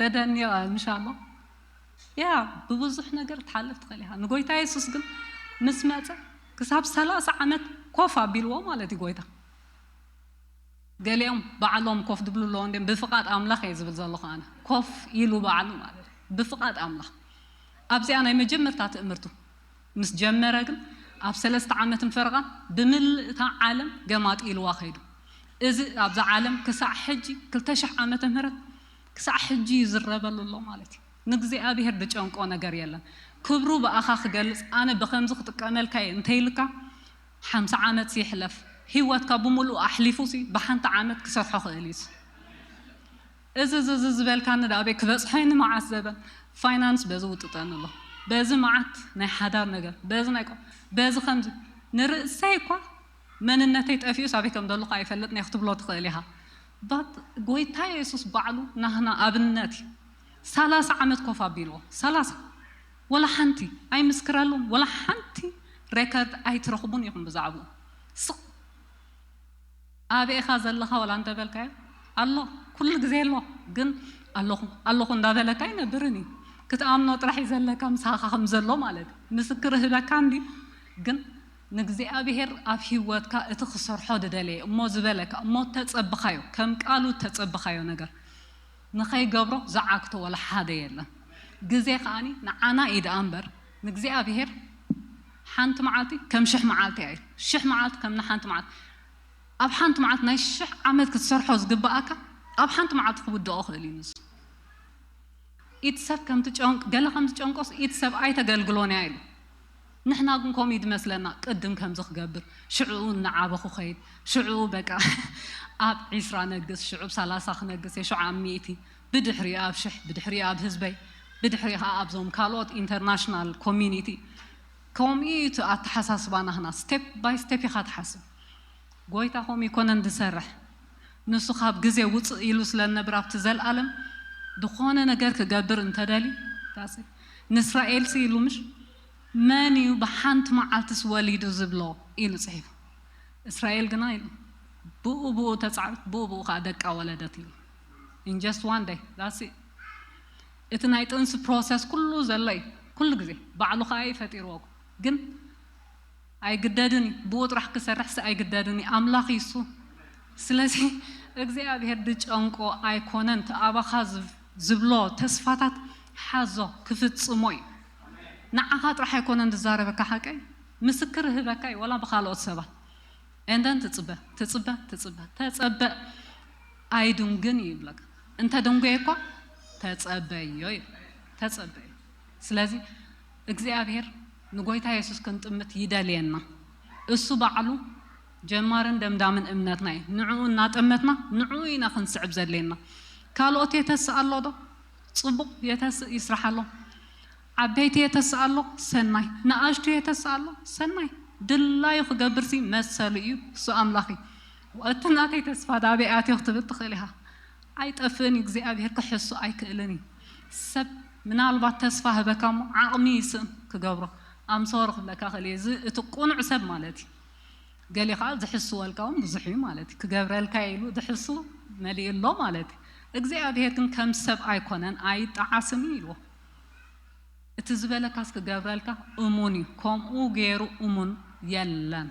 ተደንዮ ምሻሎ ያ ብብዙሕ ነገር ትሓልፍ ትኽእል ኢኻ። ንጎይታ የሱስ ግን ምስ መጸ ክሳብ ሰላሳ ዓመት ኮፍ ኣቢልዎ ማለት እዩ ጎይታ። ገሊኦም ባዕሎም ኮፍ ድብሉ ኣለዎ እንዲም ብፍቓድ ኣምላኽ እየ ዝብል ዘለኹ ኣነ። ኮፍ ኢሉ ባዕሉ ማለት እዩ። ብፍቓድ ኣምላኽ። ኣብዚኣ ናይ መጀመርታ ትእምርቱ ምስ ጀመረ ግን ኣብ ሰለስተ ዓመትን ፈረቓን ብምልእታ ዓለም ገማጢ ኢልዋ ከይዱ። እዚ ኣብዛ ዓለም ክሳዕ ሕጂ ክልተ ሽሕ ዓመተ ምህረት ክሳዕ ሕጂ ይዝረበሉ ኣሎ ማለት እዩ። ንእግዚኣብሔር ዝጨንቆ ነገር የለን። ክብሩ ብኣኻ ክገልጽ ኣነ ብኸምዚ ክጥቀመልካ እየ እንተይልካ ሓምሳ ዓመት ይሕለፍ ህይወትካ ብምሉእ ኣሕሊፉ ሲ ብሓንቲ ዓመት ክሰርሖ ክእል እዩ። እዚ እዚ እዚ ዝበልካኒ ዳ ኣበይ ክበጽሖ እዩ ንመዓት ዘበን ፋይናንስ በዚ ውጥጠኒ ኣሎ በዚ መዓት ናይ ሓዳር ነገር በዚ ናይ ቆ- በዚ ከምዚ ንርእሰይ እኳ መንነተይ ጠፊኡስ ኣበይ ከም ዘለኹ ኣይፈልጥን እየ ክትብሎ ትኽእል ኢኻ። ባት ጎይታ የሱስ ባዕሉ ናህና ኣብነት እዩ። ሰላሳ ዓመት ኮፍ ኣቢልዎ ሰላሳ ወላ ሓንቲ ኣይምስክረሉን ወላ ሓንቲ ሬከርድ ኣይትረኽቡን ኢኹም ብዛዕባኡ። ስቕ ኣበይ ኢኻ ዘለኻ ወላ እንተበልካዮ ኣሎ ኩሉ ግዜ ኣሎ ግን ኣለኹ ኣለኹ እንዳበለካ ኣይነብርን እዩ። ክትኣምኖ ጥራሕ እዩ ዘለካ ምሳኻ ከም ዘሎ ማለት እዩ። ምስክር እህበካ እንዲ ግን ንእግዚኣብሔር ኣብ ህይወትካ እቲ ክሰርሖ ዝደለየ እሞ ዝበለካ እሞ ተጸብኻዮ ከም ቃሉ ተጸብኻዮ ነገር ንኸይገብሮ ዝዓግቶ ወላ ሓደ የለን። ግዜ ከኣኒ ንዓና እዩ ደኣ እምበር ንእግዚኣብሔር ሓንቲ መዓልቲ ከም ሽሕ መዓልቲ እያ ኢሉ። ሽሕ መዓልቲ ከም ንሓንቲ መዓልቲ ኣብ ሓንቲ መዓልቲ ናይ ሽሕ ዓመት ክትሰርሖ ዝግብኣካ ኣብ ሓንቲ መዓልቲ ክውድኦ ክእል እዩ ንሱ። ኢድ ሰብ ከም ትጨንቅ ገለ ከም ዝጨንቆስ ኢድ ሰብ ኣይተገልግሎን እያ ኢሉ። ንሕና ግን ከምኡ እዩ ዝመስለና ቅድም ከምዚ ክገብር ሽዕኡ እናዓበኹ ኸይድ ሽዕኡ በቃ ኣብ ዒስራ ነግስ ሽዑ ብ ሰላሳ ክነግስ እየ ሽዑ ኣብ ሚእቲ ብድሕሪኡ ኣብ ሽሕ ብድሕሪኡ ኣብ ህዝበይ ብድሕሪኡ ከዓ ኣብዞም ካልኦት ኢንተርናሽናል ኮሚኒቲ ከምኡ እዩ እቲ ኣተሓሳስባ ናህና ስቴፕ ባይ ስቴፕ ኢኻ ትሓስብ። ጎይታ ከምኡ ይኮነን ዝሰርሕ ንሱ ካብ ግዜ ውፅእ ኢሉ ስለ ዝነብር ኣብቲ ዘለኣለም ዝኾነ ነገር ክገብር እንተደልዩ that's it። ንእስራኤል ሲ ኢሉ ምሽ መን እዩ ብሓንቲ መዓልትስ ወሊዱ ዝብሎ ኢሉ ፅሒፉ። እስራኤል ግና ኢሉ ብኡ ብኡ ተፃዕበት ብኡ ብኡ ከዓ ደቃ ወለደት ኢሉ in just one day that's it። እቲ ናይ ጥንሲ ፕሮሰስ ኩሉ ዘሎ እዩ ኩሉ ግዜ ባዕሉ ከዓ እዩ ፈጢርዎ ግን ኣይግደድን እዩ ብኡ ጥራሕ ክሰርሕሲ ኣይግደድን እዩ ኣምላኽ እዩ እሱ። ስለዚ እግዚኣብሔር ዝጨንቆ ኣይኮነን እቲ ኣባኻ ዝፍ- ዝብሎ ተስፋታት ሓዞ ክፍጽሞ እዩ። ንዓኻ ጥራሕ ኣይኮነን ዝዛረበካ ሓቀይ፣ ምስክር ህበካ እዩ፣ ወላ ብኻልኦት ሰባት። And then ትጽበ፣ ትጽበ፣ ትጽበ፣ ተጸበ ኣይድንግን እዩ ይብለካ። እንተ ደንጎየ እኳ ተጸበዮ እዩ፣ ተጸበዮ። ስለዚ እግዚኣብሔር ንጎይታ የሱስ ክንጥምት ይደልየና። እሱ ባዕሉ ጀማርን ደምዳምን እምነትና እዩ። ንዕኡ እናጠመትና ንዕኡ ኢና ክንስዕብ ዘድልየና። ካልኦት የተስእ ኣሎ ዶ? ጽቡቕ፣ የተስእ፣ ይስራሕ ኣሎ። ዓበይቲ የተስእ ኣሎ፣ ሰናይ። ንኣሽቱ የተስእ ኣሎ፣ ሰናይ። ድላዩ ክገብርሲ መሰሉ እዩ፣ እሱ ኣምላኽ እዩ። እቲ ናተይ ተስፋ ዳበይ ኣትዮ ክትብል ትኽእል ኢኻ። ኣይጠፍእን እዩ፣ እግዚኣብሔር ክሕሱ ኣይክእልን እዩ። ሰብ ምናልባት ተስፋ ህበካ እሞ ዓቕሚ ይስእን ክገብሮ። ኣምሶር ክብለካ ክእል እዩ። እዚ እቲ ቁኑዕ ሰብ ማለት እዩ። ገሊኻ ዝሕስወልካ እውን ብዙሕ እዩ ማለት እዩ። ክገብረልካ ኢሉ ዝሕሱ መሊኡ ኣሎ ማለት እዩ። እግዚኣብሔር ግን ከም ሰብ ኣይኮነን፣ ኣይጠዓስን እዩ ኢልዎ። እቲ ዝበለካስ ክገብረልካ እሙን እዩ። ከምኡ ገይሩ እሙን የለን።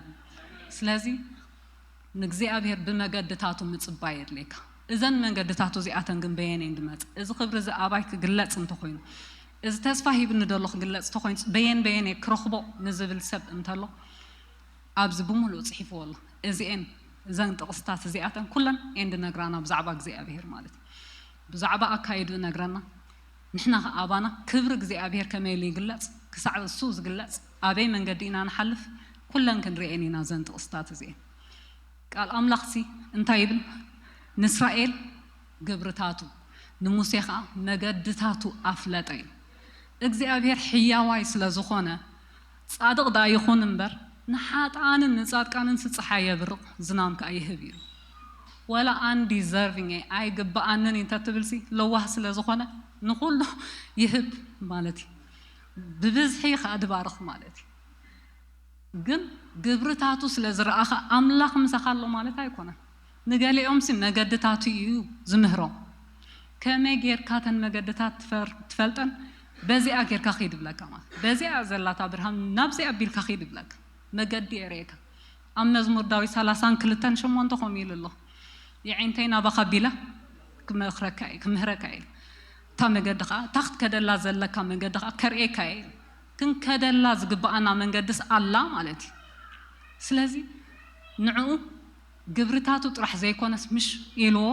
ስለዚ ንእግዚኣብሔር ብመገድታቱ ምጽባይ የድልየካ። እዘን መገድታቱ እዚኣተን ግን በየን እየን ዝመጽእ? እዚ ክብሪ እዚ ኣባይ ክግለጽ እንተኾይኑ፣ እዚ ተስፋ ሂብኒ ዘሎ ክግለጽ እንተኾይኑ፣ በየን በየን እየ ክረኽቦ ንዝብል ሰብ እንተሎ፣ ኣብዚ ብምሉእ ጽሒፍዎ ኣሎ። እዚኤን፣ እዘን ጥቕስታት እዚኣተን ኩለን እየን ዝነግራና ብዛዕባ እግዚኣብሔር ማለት እዩ። ብዛዕባ ኣካይዱ እነግረና። ንሕና ኸዓ ኣባና ክብሪ እግዚኣብሔር ከመይ ኢሉ ይግለጽ፣ ክሳዕ እሱ ዝግለጽ ኣበይ መንገዲ ኢና ንሓልፍ፣ ኩለን ክንርእየን ኢና እዘን ጥቕስታት እዚኤን። ቃል ኣምላኽሲ እንታይ ይብል? ንእስራኤል ግብርታቱ፣ ንሙሴ ኸዓ መገድታቱ ኣፍለጠ እዩ። እግዚኣብሔር ሕያዋይ ስለ ዝኾነ፣ ጻድቕ ደኣ ይኹን እምበር፣ ንሓጥኣንን ንጻድቃንንሲ ጸሓይ የብርቕ፣ ዝናም ከኣ ይህብ ኢሉ። ወላ ኣንዲዘርቪንግ እየ፣ ኣይግብኣንን እዩ እንተትብልሲ፣ ለዋህ ስለ ዝኾነ፣ ንኹሉ ይህብ ማለት እዩ። ብብዝሒ ከኣ ድባርኽ ማለት እዩ። ግን ግብርታቱ ስለ ዝረኣኻ ኣምላኽ ምሳኻ ኣሎ ማለት ኣይኮነን። ንገሊኦምሲ መገድታቱ እዩ ዝምህሮም። ከመይ ጌርካ ተን መገድታት ትፈር-፣ ትፈልጠን? በዚኣ ጌርካ ኺድ ይብለካ ማለት። በዚኣ ዘላታ ብርሃን ናብዚኣ ኣቢልካ ኺድ ይብለካ። መገዲ የርእየካ። ኣብ መዝሙር ዳዊት ሰላሳን ክልተን ሸሞንተ ከምኡ ኢሉ ኣሎ። የዒንተይ ናባኻ ኣቢለ ክመኽረካ እየ፣ ክምህረካ እየ። እታ መገዲ ኸዓ፣ እታ ክትከደላ ዘለካ መገዲ ኸዓ ከርእየካ እየ። ክንከደላ ዝግብኣና መንገድስ ኣላ ማለት እዩ። ስለዚ ንዕኡ ግብርታቱ ጥራሕ ዘይኮነስ ምሽ ኢልዎ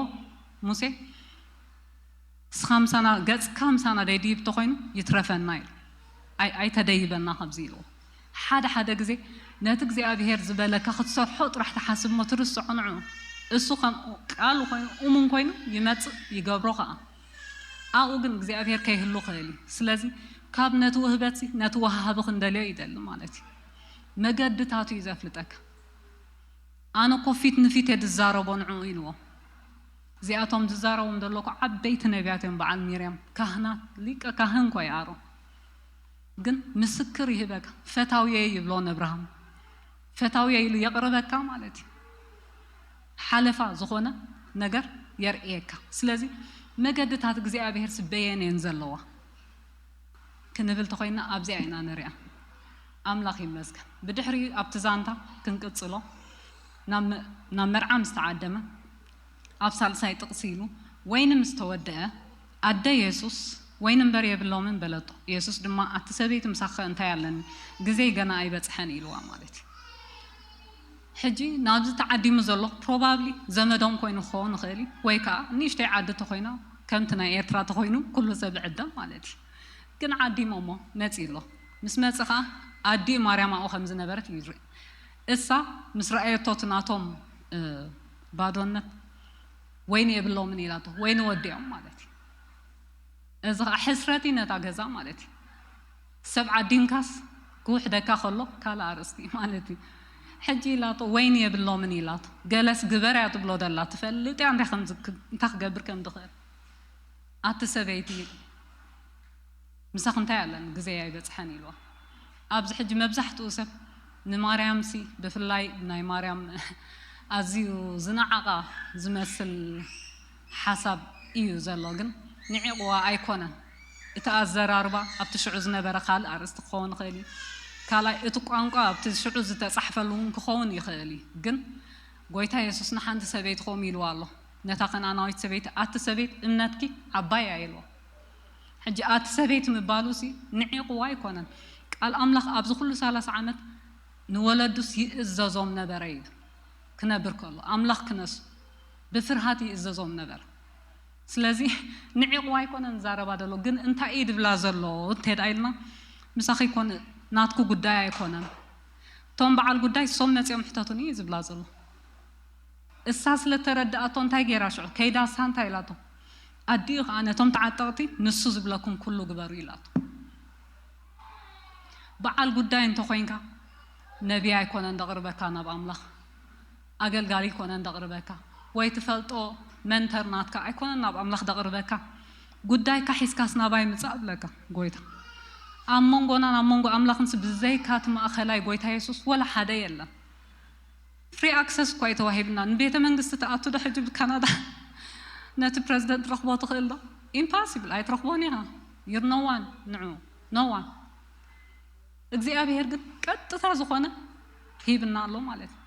ሙሴ፣ እስኻ ምሳና፣ ገጽካ ምሳና ደይድይብ ተኾይኑ ይትረፈና ኢሉ። ኣይ-፣ ኣይተደይበና ካብዚ ኢልዎ። ሓደ ሓደ ግዜ ነቲ እግዚኣብሔር ዝበለካ ክትሰርሖ ጥራሕ ትሓስብ እሞ ትርስዖ ንዕኡ። እሱ ከም ቃሉ ኮይኑ እሙን ኮይኑ ይመጽእ ይገብሮ ኸዓ። ኣብኡ ግን እግዚኣብሔር ከይህሉ ክእል እዩ። ስለዚ ካብ ነቲ ውህበትሲ ነቲ ወሃቢ ክንደልዮ ይደሊ ማለት እዩ። መገድታቱ እዩ ዘፍልጠካ። ኣነ እኮ ፊት ንፊት እየ ዝዛረቦ ንዕኡ ኢልዎ። እዚኣቶም ዝዛረቦም ዘሎ እኮ ዓበይቲ ነቢያት እዮም፣ በዓል ሚርያም፣ ካህናት፣ ሊቀ ካህን እኮ እዩ ኣሮን። ግን ምስክር ይህበካ፣ ፈታውየ ይብሎ ንእብርሃም። ፈታውየ ኢሉ የቕርበካ ማለት እዩ። ሓለፋ ዝኾነ ነገር የርእየካ። ስለዚ መገድታት እግዚኣብሔር በየን እየን ዘለዋ? ክንብል ተኾይንና ኣብዚኣ ኢና ንሪኣ። ኣምላኽ ይመስገን። ብድሕሪኡ ኣብቲ ዛንታ ክንቅጽሎ ናብ መ-፣ ናብ መርዓ ምስ ተዓደመ ኣብ ሳልሳይ ጥቕሲ ኢሉ፣ ወይኒ ምስ ተወድአ፣ ኣደ የሱስ፣ ወይኒ እምበር የብሎምን በለቶ። የሱስ ድማ፣ ኣቲ ሰበይቲ ምሳኺኸ እንታይ ኣለኒ? ግዜይ ገና ኣይበጽሐን ኢልዋ ማለት እዩ። ሕጂ ናብዚ ተዓዲሙ ዘሎ ፕሮባብሊ ዘመዶም ኮይኑ ክኸውን ይኽእል እዩ፣ ወይ ከዓ ንእሽተይ ዓዲ ተኾይና ከምቲ ናይ ኤርትራ ተኾይኑ ኩሉ ሰብ ይዕደም ማለት እዩ። ግን ዓዲሙ እሞ መጺኡ ኣሎ። ምስ መጸ ከዓ ኣዲኡ ማርያም ኣብኡ ከም ዝነበረት ይርኢ። እሳ ምስ ረኣየቶ እቲ ናቶም፣ እ፣ ባዶነት፣ ወይኒ የብሎምን ኢላቶ፣ ወይኒ ወዲኦም ማለት እዩ። እዚ ከዓ ሕስረት እዩ ነታ ገዛ ማለት እዩ። ሰብ ዓዲምካስ ክውሕደካ ከሎ ካልእ ኣርእስቲ እዩ ማለት እዩ። ሕጂ ኢላቶ፣ ወይኒ የብሎምን ኢላቶ። ገለስ ግበር እያ ትብሎ ዘላ፣ ትፈልጥ እያ እንታይ ከም ዝክ-፣ እንታይ ክገብር ከም ዝኽእል። ኣቲ ሰበይቲ፣ ምሳኺ እንታይ ኣለኒ? ግዜይ ኣይበጽሐን ኢልዋ። ኣብዚ ሕጂ መብዛሕትኡ ሰብ ንማርያምሲ፣ ብፍላይ ናይ ማርያም ኣዝዩ ዝነዓቓ ዝመስል ሓሳብ እዩ ዘሎ፣ ግን ንዒቕዋ ኣይኮነን። እቲ ኣዘራርባ ኣብቲ ሽዑ ዝነበረ ካልእ ኣርእስቲ ክኸውን ይኽእል እዩ። ካልኣይ፣ እቲ ቋንቋ ኣብቲ ሽዑ ዝተጻሕፈሉ እውን ክኸውን ይኽእል እዩ። ግን ጎይታ የሱስ ንሓንቲ ሰበይቲ ከምኡ ኢልዋ ኣሎ። ነታ ከነኣናዊት ሰበይቲ፣ ኣቲ ሰበይት እምነትኪ ዓባይ እያ ኢልዋ። ሕጂ ኣቲ ሰበይቲ ምባሉ ሲ ንዒቕዋ ኣይኮነን። ቃል ኣምላኽ ኣብዚ ኩሉ ሰላሳ ዓመት ንወለዱስ ይእዘዞም ነበረ እዩ። ክነብር ከሎ ኣምላኽ ክነሱ ብፍርሃት ይእዘዞም ነበረ። ስለዚ ንዒቕዋ ኣይኮነን ዝዛረባ ዘሎ፣ ግን እንታይ እዩ ድብላ ዘሎ እንተድኣ ኢልና፣ ምሳኺ ኮን ናትኩ ጉዳይ ኣይኮነን፣ እቶም በዓል ጉዳይ ሶም መፂኦም ሕተቱኒ እዩ ዝብላ ዘሎ። እሳ ስለ ተረድኣቶ እንታይ ገይራ ሽዑ ከይዳ እሳ እንታይ ኢላቶ? ኣዲኡ ከዓ ነቶም ተዓጠቕቲ ንሱ ዝብለኩም ኩሉ ግበሩ ኢላቶ። በዓል ጉዳይ እንተኾይንካ ነቢይ ኣይኮነን ደቕርበካ ናብ ኣምላኽ፣ ኣገልጋሊ ኣይኮነን ደቕርበካ፣ ወይ ትፈልጦ መንተር ናትካ ኣይኮነን ናብ ኣምላኽ ደቕርበካ። ጉዳይካ ሒዝካስ ናባይ ምጻእ ብለካ ጎይታ። ኣብ መንጎናን ኣብ መንጎ ኣምላኽንስ ብዘይካ እቲ ማእኸላይ ጎይታ የሱስ ወላ ሓደ የለን። ፍሪ ኣክሰስ እኳ እዩ ተዋሂብና። ንቤተ መንግስቲ ትኣቱ ዶ ሕጂ ብካናዳ ነቲ ፕረዚደንት ትረኽቦ ትኽእል ዶ? ኢምፓሲብል፣ ኣይትረኽቦን ኢኻ። ዩር ኖ ዋን ንዑ ኖ ዋን። እግዚኣብሄር ግን ቀጥታ ዝኾነ ሂብና ኣሎ ማለት እዩ።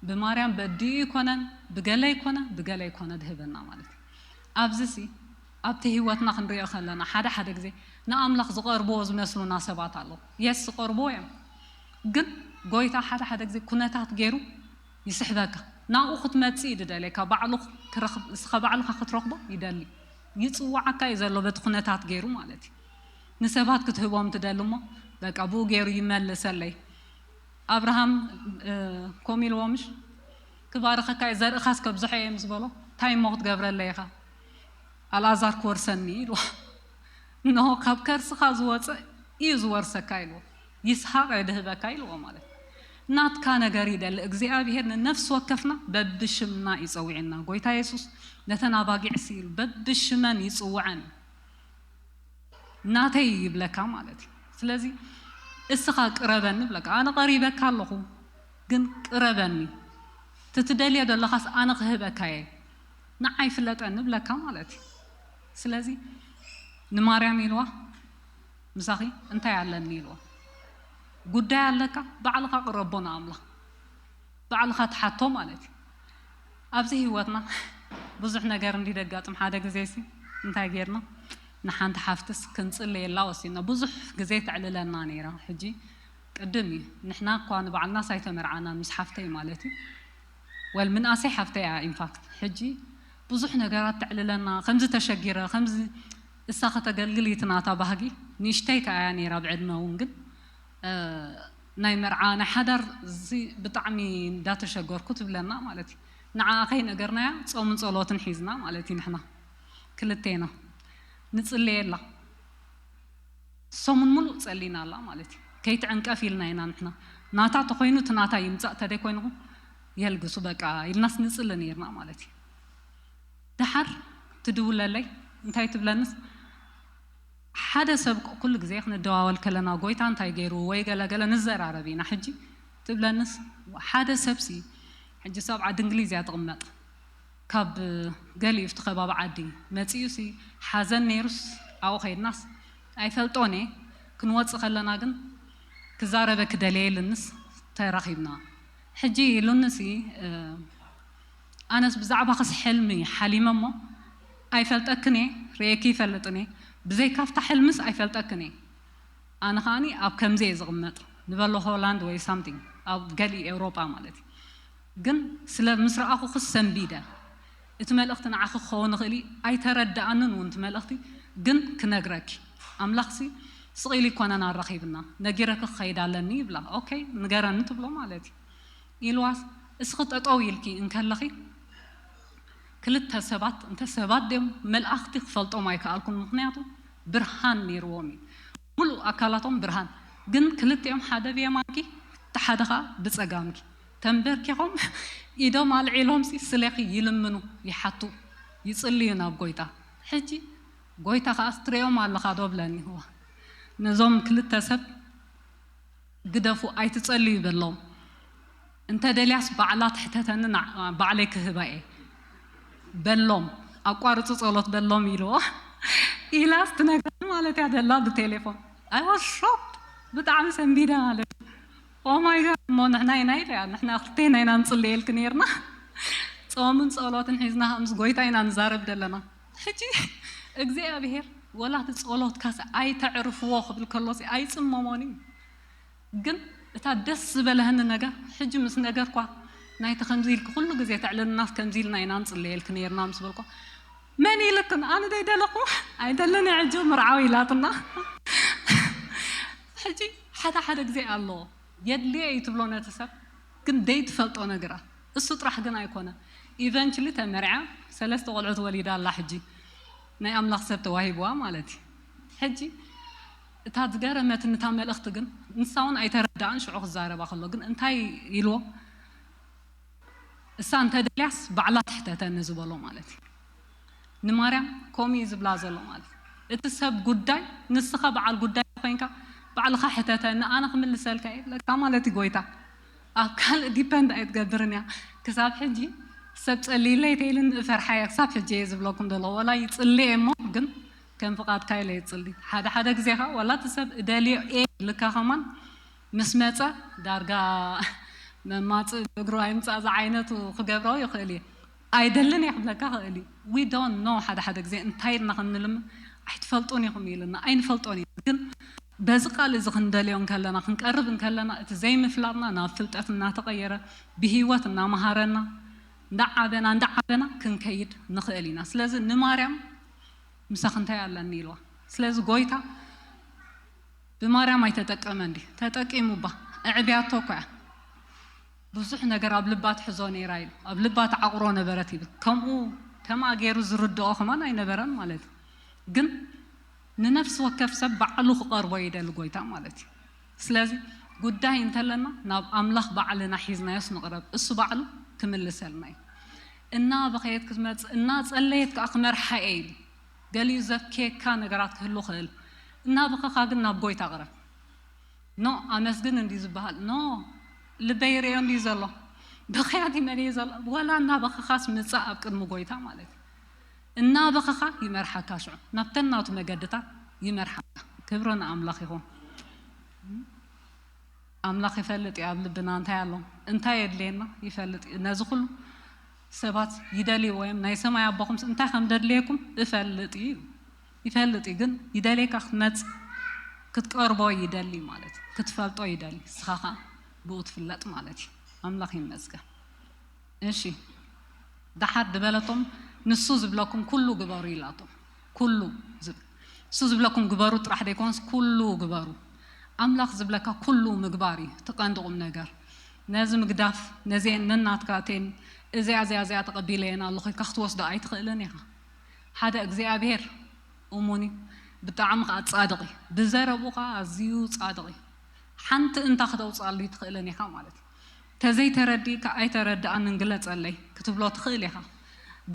ብማርያም በዲኡ ይኮነን ብገለ ይኮነ ብገለ ይኮነ ድህበና ማለት እዩ። ኣብዚ ሲ ኣብቲ ህይወትና ክንሪኦ ከለና ሓደ ሓደ ግዜ ንኣምላኽ ዝቐርብዎ ዝመስሉና ሰባት ኣለዉ። የስ ዝቐርብዎ እዮም፣ ግን ጎይታ ሓደ ሓደ ግዜ ኩነታት ገይሩ ይስሕበካ። ናብኡ ክትመጽእ እዩ ድደልየካ። ባዕሉ ክረኽብ፣ እስኻ ባዕልኻ ክትረኽቦ ይደሊ። ይጽውዓካ እዩ ዘሎ በቲ ኩነታት ገይሩ ማለት እዩ። ንሰባት ክትህቦም ትደሊ እሞ በቃ ብኡ ገይሩ ይመልሰለይ። ኣብርሃም፣ እ፣ ኮም ኢልዎ ምሽ ክባርኸካ እየ፣ ዘርእኻስ ከብዝሖ እየ ምስ በሎ፣ እንታይ እሞ ክትገብረለይ ኢኻ? ኣልኣዛር ክወርሰኒ ኢልዎ። እንሆ ካብ ከርስኻ ዝወፀ እዩ ዝወርሰካ ኢልዎ። ይስሐቅ እየ ድህበካ ኢልዎ ማለት እዩ። ናትካ ነገር ይደሊ እግዚኣብሄር ንነፍሲ ወከፍና በብሽምና ይፀውዕና። ጎይታ የሱስ ነተን ኣባጊዕ ሲ ኢሉ በብሽመን ይፅውዐን። ናተይ ይብለካ ማለት እዩ። ስለዚ እስኻ ቅረበኒ ብለካ፣ ኣነ ቀሪበካ ኣለኹ፣ ግን ቅረበኒ፣ ትትደልዮ ዘለኻስ ኣነ ክህበካ እየ፣ ንዓይ ፍለጠኒ ብለካ ማለት እዩ። ስለዚ ንማርያም ኢልዋ፣ ምሳኺ እንታይ ኣለኒ ኢልዋ። ጉዳይ ኣለካ፣ ባዕልኻ ቅረቦ ንኣምላኽ፣ ባዕልኻ ትሓቶ ማለት እዩ። ኣብዚ ህይወትና ብዙሕ ነገር እንዲ ደጋጥም፣ ሓደ ግዜ ሲ እንታይ ጌርና፣ ንሓንቲ ሓፍትስ ክንጽልየላ ወሲና። ብዙሕ ግዜ ተዕልለና ነይራ። ሕጂ ቅድም እዩ፣ ንሕና እኳ ንባዕልናስ ኣይተመርዓናን ምስ ሓፍተይ ማለት እዩ። ወል ምንኣሰይ ሓፍተይ እያ ኢንፋክት። ሕጂ ብዙሕ ነገራት ተዕልለና፣ ከምዚ ተሸጊረ፣ ከምዚ እሳ ከተገልግል እዩ እቲ ናታ ባህጊ። ንእሽተይ ከኣ እያ ነይራ ብዕድመ እውን፣ ግን እ፣ ናይ መርዓ ናይ ሓዳር እዚ ብጣዕሚ እንዳተሸገርኩ ትብለና ማለት እዩ። ንዓኣ ከይነገርናያ ጾምን ጸሎትን ሒዝና ማለት እዩ። ንሕና ክልቴና ንጽልየላ ሰሙን ሙሉእ ጸሊና ኣላ ማለት እዩ። ከይትዕንቀፍ ኢልና ኢና ንሕና። ናታ ተኾይኑ እቲ ናታ ይምጻእ፣ ተደይ ኮይንኹም የልግሱ በቃ ኢልናስ ንጽሊ ነይርና ማለት እዩ። ደሓር ትድውለለይ እንታይ ትብለንስ፣ ሓደ ሰብ ኩሉ ግዜ ክንደዋወል ከለና ጎይታ እንታይ ገይሩ ወይ ገለ ገለ ንዘራረብ ኢና። ሕጂ ትብለንስ ሓደ ሰብሲ፣ ሕጂ እሳ ኣብ ዓዲ እንግሊዝ እያ ትቕመጥ፣ ካብ ገሊኡ ኣብቲ ከባቢ ዓዲ መጺኡሲ ሓዘን ነይሩስ ኣብኡ ከይድናስ ኣይፈልጦን እየ። ክንወጽእ ከለና ግን ክዛረበኪ ደልየ ኢሉንስ ተራኺብና። ሕጂ ኢሉንሲ፣ እ፣ ኣነስ ብዛዕባኽስ ሕልሚ ሓሊመ እሞ ኣይፈልጠክን እየ፣ ርእየኪ ይፈልጥን እየ፣ ብዘይካፍታ ሕልምስ ኣይፈልጠክን እየ። ኣነ ከኣኒ ኣብ ከምዚ እየ ዝቕመጥ፣ ንበሎ ሆላንድ ወይ ሳምቲንግ፣ ኣብ ገሊ ኤውሮጳ ማለት እዩ። ግን ስለ ምስ ረኣኹኽስ ሰንቢደ። እቲ መልእኽቲ ንዓኺ ክኸውን ይኽእል እዩ፣ ኣይተረድኣንን እውን እቲ መልእኽቲ፣ ግን ክነግረኪ። ኣምላኽሲ ስቕ ኢሉ ይኮነን ኣራኺብና፣ ነጊረኪ ክኸይድ ኣለኒ ይብላ። ኦኬ፣ ንገረኒ ትብሎ ማለት እዩ። ኢልዋስ፣ እስኺ ጠጠው ኢልኪ እንከለኺ፣ ክልተ ሰባት፣ እንተ ሰባት ድዮም መላእኽቲ ክፈልጦም ኣይከኣልኩን፣ ምኽንያቱ ብርሃን ነይርዎም እዩ። ሙሉእ ኣካላቶም ብርሃን፣ ግን ክልቲኦም ሓደ ብየማንኪ፣ እቲ ሓደ ኸኣ ብጸጋምኪ ተንበርኪኾም ኢዶም ኣልዒሎምሲ ስለኺ ይልምኑ፣ ይሓቱ፣ ይጽልዩ ናብ ጎይታ። ሕጂ ጎይታ ኸኣ ትርእዮም ኣለኻ ዶ ብለኒ። እዋ፣ ነዞም ክልተ ሰብ ግደፉ፣ ኣይትጸልዩ በሎም። እንተ ደልያስ ባዕላ ትሕተተኒ፣ ንዓ-፣ ባዕለይ ክህባ እየ በሎም። ኣቋርጹ ጸሎት በሎም ኢልዎ። ኢላስ ትነግረኒ ማለት እያ ደላ ብቴሌፎን። I was shocked። ብጣዕሚ ሰንቢደ ማለት እዩ። ኦ ማይ ጋድ፣ እሞ ንሕና ኢና ኢለ፣ ንሕና ክልቴና ኢና ንጽልየልኪ ነይርና። ጾምን ጸሎትን ሒዝና ምስ ጎይታ ኢና ንዛረብ ዘለና። ሕጂ እግዚኣብሔር ወላ እቲ ጸሎትካስ ኣይተዕርፍዎ ክብል ከሎሲ ኣይጽመሞን እዩ። ግን እታ ደስ ዝበለህኒ ነገር ሕጂ ምስ ነገርኳ ናይቲ ከምዚ ኢልክ ኩሉ ግዜ ተዕልልናስ ከምዚ ኢልና ኢና ንጽለየልክ ነይርና ምስ በልኳ መን ኢልክን ኣነ ደይደለኹ ኣይደልን ሕጂ ምርዓው ኢላትና። ሕጂ ሓደ ሓደ ግዜ ኣሎ የድልየ እዩ ትብሎ ነቲ ሰብ ግን ደይትፈልጦ ነገራት እሱ ጥራሕ ግን ኣይኮነ ኢቨንቹሊ ተመርዓ ሰለስተ ቆልዑት ወሊዳ ኣላ ሕጂ ናይ ኣምላኽ ሰብ ተዋሂብዋ ማለት እዩ ሕጂ እታ ዝገረመትኒ እታ መልእኽቲ ግን ንሳ እውን ኣይተረዳእን ሽዑ ክዛረባ ከሎ ግን እንታይ ኢልዎ እሳ እንተደልያስ ባዕላ ትሕተተኒ ዝበሎ ማለት እዩ ንማርያም ከምኡ እዩ ዝብላ ዘሎ ማለት እዩ እቲ ሰብ ጉዳይ ንስኻ በዓል ጉዳይ ኮይንካ ባዕልኻ ሕተተኒ ኣነ ክምልሰልካ እየ ይብለካ ማለት እዩ ጎይታ ኣብ ካልእ ዲፐንድ ኣይትገብርን እያ ክሳብ ሕጂ ሰብ ጸልይለይ ተይልን እፈርሓ እየ ክሳብ ሕጂ እየ ዝብለኩም ዘሎ ወላ ይጽሊ እየ እሞ ግን ከም ፍቓድካ ኢለ ይጽሊ ሓደ ሓደ ግዜ ኸ ወላ እቲ ሰብ እደልዮ እየ ልካ ኸማን ምስ መጸ ዳርጋ መማጽእ እግሩ ኣይምጻእ ዝዓይነቱ ክገብሮ ይኽእል እየ ኣይደልን እየ ክብለካ ክእል እዩ we don't know ሓደ ሓደ ግዜ እንታይ ኢልና ከም ንልምን ኣይትፈልጡን ኢኹም ኢልና ኣይንፈልጦን እዩ ግን በዚ ቃል እዚ ክንደልዮ እንከለና ክንቀርብ እንከለና እቲ ዘይምፍላጥና ናብ ፍልጠት እናተቐየረ ብህይወት እናመሃረና እንዳዓበና እንዳዓበና ክንከይድ ንኽእል ኢና ስለዚ ንማርያም ምሳኽ እንታይ ኣለኒ ኢልዋ ስለዚ ጎይታ ብማርያም ኣይተጠቀመ እንዲ ተጠቂሙ ባ እዕብያቶ እኮ እያ ብዙሕ ነገር ኣብ ልባ ትሕዞ ነይራ ኢሉ ኣብ ልባ ትዓቑሮ ነበረት ይብል ከምኡ ከምኣ ገይሩ ዝርድኦ ከማን ኣይነበረን ማለት እዩ ግን ንነፍሲ ወከፍ ሰብ ባዕሉ ክቐርቦ ይደሊ ጎይታ ማለት እዩ ስለዚ ጉዳይ እንተለና ናብ ኣምላኽ ባዕልና ሒዝናዮስ ንቕረብ እሱ ባዕሉ ክምልሰልና እዩ እና በኸየት ክትመፅእ እና ፀለየት ከዓ ክመርሓ እየ ኢሉ ገሊኡ ዘብኬካ ነገራት ክህሉ ክእል እና በኸኻ ግን ናብ ጎይታ ቅረብ ኖ ኣመስግን እንዲ ዝበሃል ኖ ልበይ ይርእዮ እንዲ ዘሎ ብኽያት ይመን ዘሎ ወላ እናበኸኻስ ምፃእ ኣብ ቅድሚ ጎይታ ማለት እዩ እናበኸኻ ይመርሓካ ሽዑ ናብተን ናቱ መገድታት ይመርሓካ ክብሪ ንኣምላኽ ይኹን ኣምላኽ ይፈልጥ እዩ ኣብ ልብና እንታይ ኣሎ እንታይ የድልየና ይፈልጥ እዩ ነዚ ኩሉ ሰባት ይደልይዎ እዮም ናይ ሰማይ ኣቦኹምስ እንታይ ከም ደድልየኩም እፈልጥ እዩ ይፈልጥ እዩ ግን ይደልየካ ክትመጽ ክትቀርቦ ይደሊ ማለት ክትፈልጦ ይደሊ ንስኻ ከዓ ብኡ ትፍለጥ ማለት እዩ ኣምላኽ ይመስገን እሺ ደሓር ድበለቶም ንሱ ዝብለኩም ኩሉ ግበሩ ኢላቶም ኩሉ ዝብል እሱ ዝብለኩም ግበሩ ጥራሕ ዘይኮንስ ኩሉ ግበሩ ኣምላኽ ዝብለካ ኩሉ ምግባር እዩ ትቐንዲ ቁም ነገር ነዚ ምግዳፍ ነዚአን ነናትካቴን እዚኣ እዚኣ እዚኣ ተቐቢለየን ኣለኹ ኢልካ ክትወስዶ ኣይትኽእልን ኢኻ ሓደ እግዚኣብሔር እሙን እዩ ብጣዕሚ ከዓ ፃድቕ እዩ ብዘረብኡ ከዓ ኣዝዩ ፃድቕ እዩ ሓንቲ እንታ ክተውፅኣሉ ይትኽእልን ኢኻ ማለት እዩ ተዘይተረዲእካ ኣይተረድኣንን ግለፀለይ ክትብሎ ትኽእል ኢኻ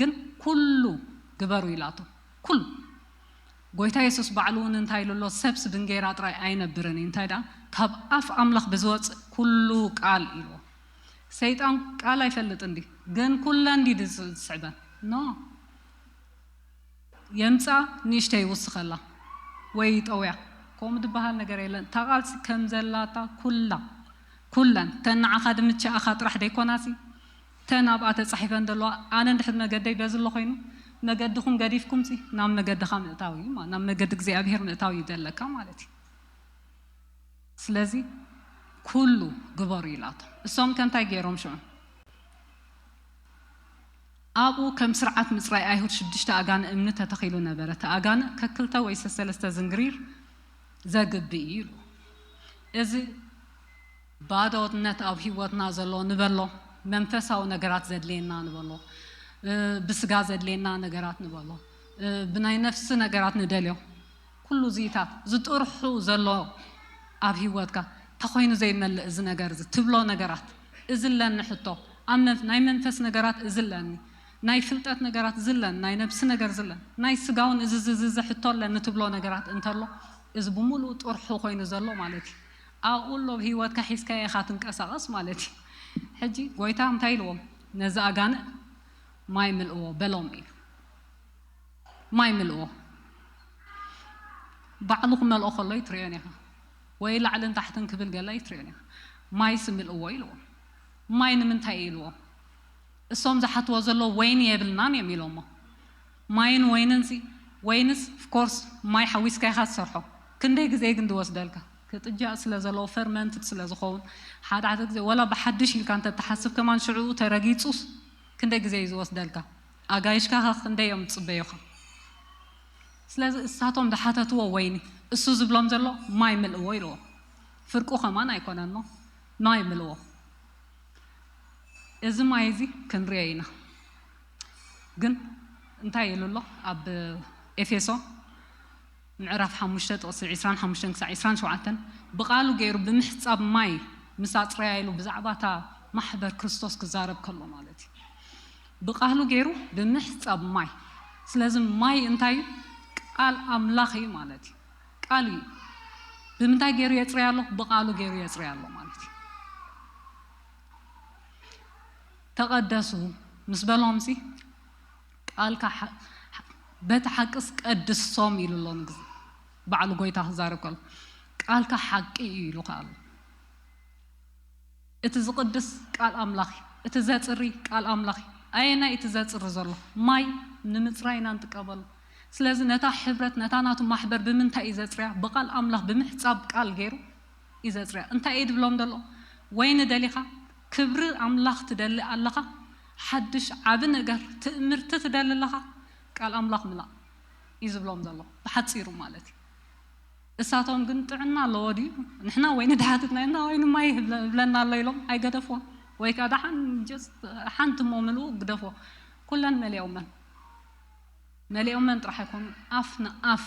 ግን ኩሉ ግበሩ ኢላቶ ኩሉ ጎይታ የሱስ ባዕሉ እውን እንታይ ኢሉ ኣሎ ሰብስ ብንጌራ ጥራይ ኣይነብርን እዩ እንታይ ደኣ ካብ ኣፍ ኣምላኽ ብዝወፅእ ኩሉ ቃል ኢልዎ ሰይጣን ቃል ኣይፈልጥ እንዲ ግን ኩለን እንዲ ዝስዕበን ኖ የምፃ ንእሽተይ ይውስኸላ ወይ ይጠውያ ከምኡ ዝበሃል ነገር የለን እታ ቃልሲ ከም ዘላታ ኩላ ኩለን ተን ንዓኻ ድምችኣኻ ጥራሕ ደይኮናሲ ተን ኣብኣ ተፃሒፈን ዘለዋ ኣነ እንድሕር መገደይ በዚ ኣሎ ኮይኑ መገድኹም ገዲፍኩምሲ ናብ መገድኻ ምእታው እዩ ናብ መገዲ እግዚኣብሄር ምእታው እዩ ዘለካ ማለት እዩ ስለዚ ኩሉ ግበሩ ኢላቶም እሶም ከ እንታይ ገይሮም ሽዑ ኣብኡ ከም ስርዓት ምፅራይ ኣይሁድ ሽዱሽተ ኣጋንእ እምኒ ተተኺሉ ነበረ። እቲ ኣጋንእ ከክልተ ወይ ሰሰለስተ ዝንግሪር ዘግብእ እዩ ኢሉ። እዚ ባዶነት ኣብ ህይወትና ዘሎ ንበሎ፣ መንፈሳዊ ነገራት ዘድልየና ንበሎ፣ ብስጋ ዘድልየና ነገራት ንበሎ፣ ብናይ ነፍሲ ነገራት ንደልዮ። ኩሉ እዚታት ዝጥርሑ ዘሎ ኣብ ህይወትካ ተኾይኑ ዘይመልእ እዚ ነገር እዚ ትብሎ ነገራት እዚ ኣለኒ ሕቶ ኣብ ናይ መንፈስ ነገራት እዚ ኣለኒ ናይ ፍልጠት ነገራት እዚ ኣለኒ ናይ ነብሲ ነገር እዚ ኣለኒ ናይ ስጋውን እዚ እዚ እዚ ሕቶ ኣለኒ ትብሎ ነገራት እንተሎ እዚ ብምሉእ ጥርሑ ኮይኑ ዘሎ ማለት እዩ ኣብኡ ኣሎ ብህይወትካ ሒዝካ ኢኻ ትንቀሳቐስ ማለት እዩ ሕጂ ጎይታ እንታይ ኢልዎም ነዚ ኣጋንእ ማይ ምልእዎ በሎም ኢሉ ማይ ምልእዎ ባዕሉ ክመልኦ ከሎ ይትሪኦን ኢኻ ወይ ላዕልን ታሕትን ክብል ገለ ይትሪኦን ኢኻ ማይስ ምልእዎ ኢልዎ ማይ ንምንታይ ኢልዎ እሶም ዝሓትዎ ዘለዉ ወይኒ የብልናን እዮም ኢሎሞ። ማይን ወይንን ሲ ወይንስ of course ማይ ሓዊስካ ኢኻ ትሰርሖ። ክንደይ ግዜ ግን ዝወስደልካ? ክጥጃእ ስለ ዘለዎ፣ ፈርመንትድ ስለ ዝኸውን፣ ሓደ ሓደ ግዜ ወላ ብሓድሽ ኢልካ እንተትሓስብ ከማን ሽዕኡ ተረጊጹስ ክንደይ ግዜ እዩ ዝወስደልካ? ኣጋይሽካ ኸ ክንደይ እዮም ዝጽበዩኻ? ስለዚ እሳቶም ዝሓተትዎ ወይኒ እሱ ዝብሎም ዘሎ ማይ ምልእዎ ኢልዎ። ፍርቁ ከማን ኣይኮነን እሞ ማይ ምልእዎ። እዚ ማይ እዚ ክንሪኦ ኢና። ግን እንታይ ኢሉ ኣሎ ኣብ ኤፌሶ ምዕራፍ ሓሙሽተ ጥቕሲ ዕስራን ሓሙሽተን ክሳብ ዕስራን ሸውዓተን? ብቓሉ ገይሩ ብምሕጻብ ማይ ምስ ኣጽረያ ኢሉ ብዛዕባ እታ ማሕበር ክርስቶስ ክዛረብ ከሎ ማለት እዩ። ብቓሉ ገይሩ ብምሕጻብ ማይ። ስለዚ ማይ እንታይ እዩ? ቃል ኣምላኽ እዩ ማለት እዩ። ቃል እዩ። ብምንታይ ገይሩ የጽርያ ኣሎ? ብቓሉ ገይሩ የጽርያ ኣሎ ማለት እዩ። ተቐደሱ ምስ በሎምሲ ቃልካ ሓ- በቲ ሓቅስ ቀድሶም ኢሉ ኣሎ ንግዜ ባዕሉ ጎይታ ክዛረብ ከሎ ቃልካ ሓቂ እዩ ኢሉ ከኣሉ። እቲ ዝቕድስ ቃል ኣምላኽ እዩ። እቲ ዘጽሪ ቃል ኣምላኽ እዩ። ኣየናይ እቲ ዘጽሪ ዘሎ? ማይ ንምጽራይ ኢና ንጥቀመሉ። ስለዚ ነታ ሕብረት ነታ ናቱ ማሕበር ብምንታይ እዩ ዘጽርያ? ብቃል ኣምላኽ ብምሕጻብ ቃል ገይሩ እዩ ዘጽርያ። እንታይ እዩ ድብሎም ዘሎ? ወይኒ ደሊኻ ክብሪ ኣምላኽ ትደሊ ኣለኻ? ሓድሽ ዓቢ ነገር ትእምርቲ ትደሊ ኣለኻ? ቃል ኣምላኽ ምላእ እዩ ዝብሎም ዘሎ ብሓጺሩ ማለት እዩ። እሳቶም ግን ጥዕና ኣለዎ ድዩ? ንሕና ወይኒ ድሓትትና ኢና ወይኒ ማይ ይብለ- ይብለና ኣሎ ኢሎም ኣይገደፍዎን። ወይ ከዓ ደሓን just ሓንቲ እሞ ምልኡ ግደፍዎ። ኩለን መሊኦመን መሊኦመን ጥራሕ ኣይኮኑ ኣፍ ንኣፍ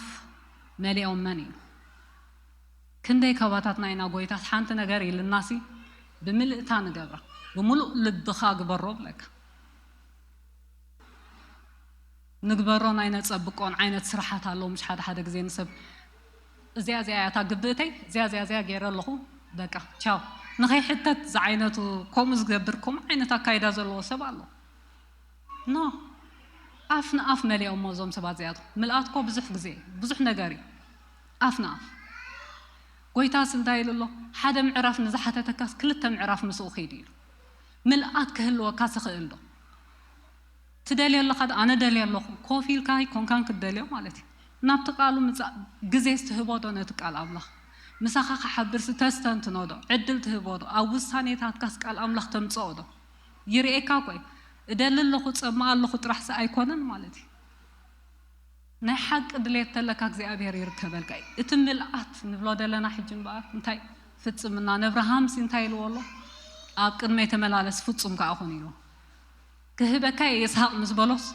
መሊኦመን እዩ። ክንደይ ከባታትና ኢና ጎይታት ሓንቲ ነገር ኢልናሲ ብምልእታ ንገብራ። ብምሉእ ልብኻ ግበሮ ብለካ። ንግበሮ ናይ ነጸብቆን ዓይነት ስራሓት ኣለዉ። ምሽ ሓደ ሓደ ግዜ ንሰብ እዚኣ እዚኣ እያ እታ ግብእተይ እዚኣ እዚኣ እዚኣ ገይረ ኣለኹ በቃ ቻው ንኸይሕተት ዝዓይነቱ ከምኡ ዝገብር ከምኡ ዓይነት ኣካይዳ ዘለዎ ሰብ ኣሎ። ኖ ኣፍ ንኣፍ መሊኦሞ እዞም ሰባት እዚኣቶም። ምልኣት እኮ ብዙሕ ግዜ ብዙሕ ነገር እዩ። ኣፍ ንኣፍ ጎይታስ እንታይ ኢሉ ኣሎ? ሓደ ምዕራፍ ንዝሓተተካስ ክልተ ምዕራፍ ምስኡ ኺድ ኢሉ። ምልኣት ክህልወካስ ይኽእል ዶ? ትደልዮ ኣለኻ ዶ? ኣነ ደልዮ ኣለኹ። ኮፍ ኢልካ ኣይኮንካን ክትደልዮ ማለት እዩ። ናብቲ ቃሉ ምጻእ ግዜስ ትህቦ ዶ ነቲ ቃል ኣምላኽ? ምሳኻ ክሓብርሲ ተስተንትኖ ዶ? ዕድል ትህቦ ዶ? ኣብ ውሳኔታትካስ ቃል ኣምላኽ ተምጽኦ ዶ? ይርእየካ እኮ እዩ። እደሊ ኣለኹ፣ ጸማእ ኣለኹ ጥራሕሲ ኣይኮነን ማለት እዩ። ናይ ሓቂ ድሌት ተለካ እግዚኣብሔር ይርከበልካ እዩ። እቲ ምልኣት ንብሎ ዘለና ሕጂ እምበኣር እንታይ ፍጽምና ነብርሃምሲ እንታይ ኢልዎ ኣሎ? ኣብ ቅድመይ ተመላለስ ፍጹም ከኣ ኩን ኢልዎ። ክህበካ እየ ይስሐቅ ምስ በሎስ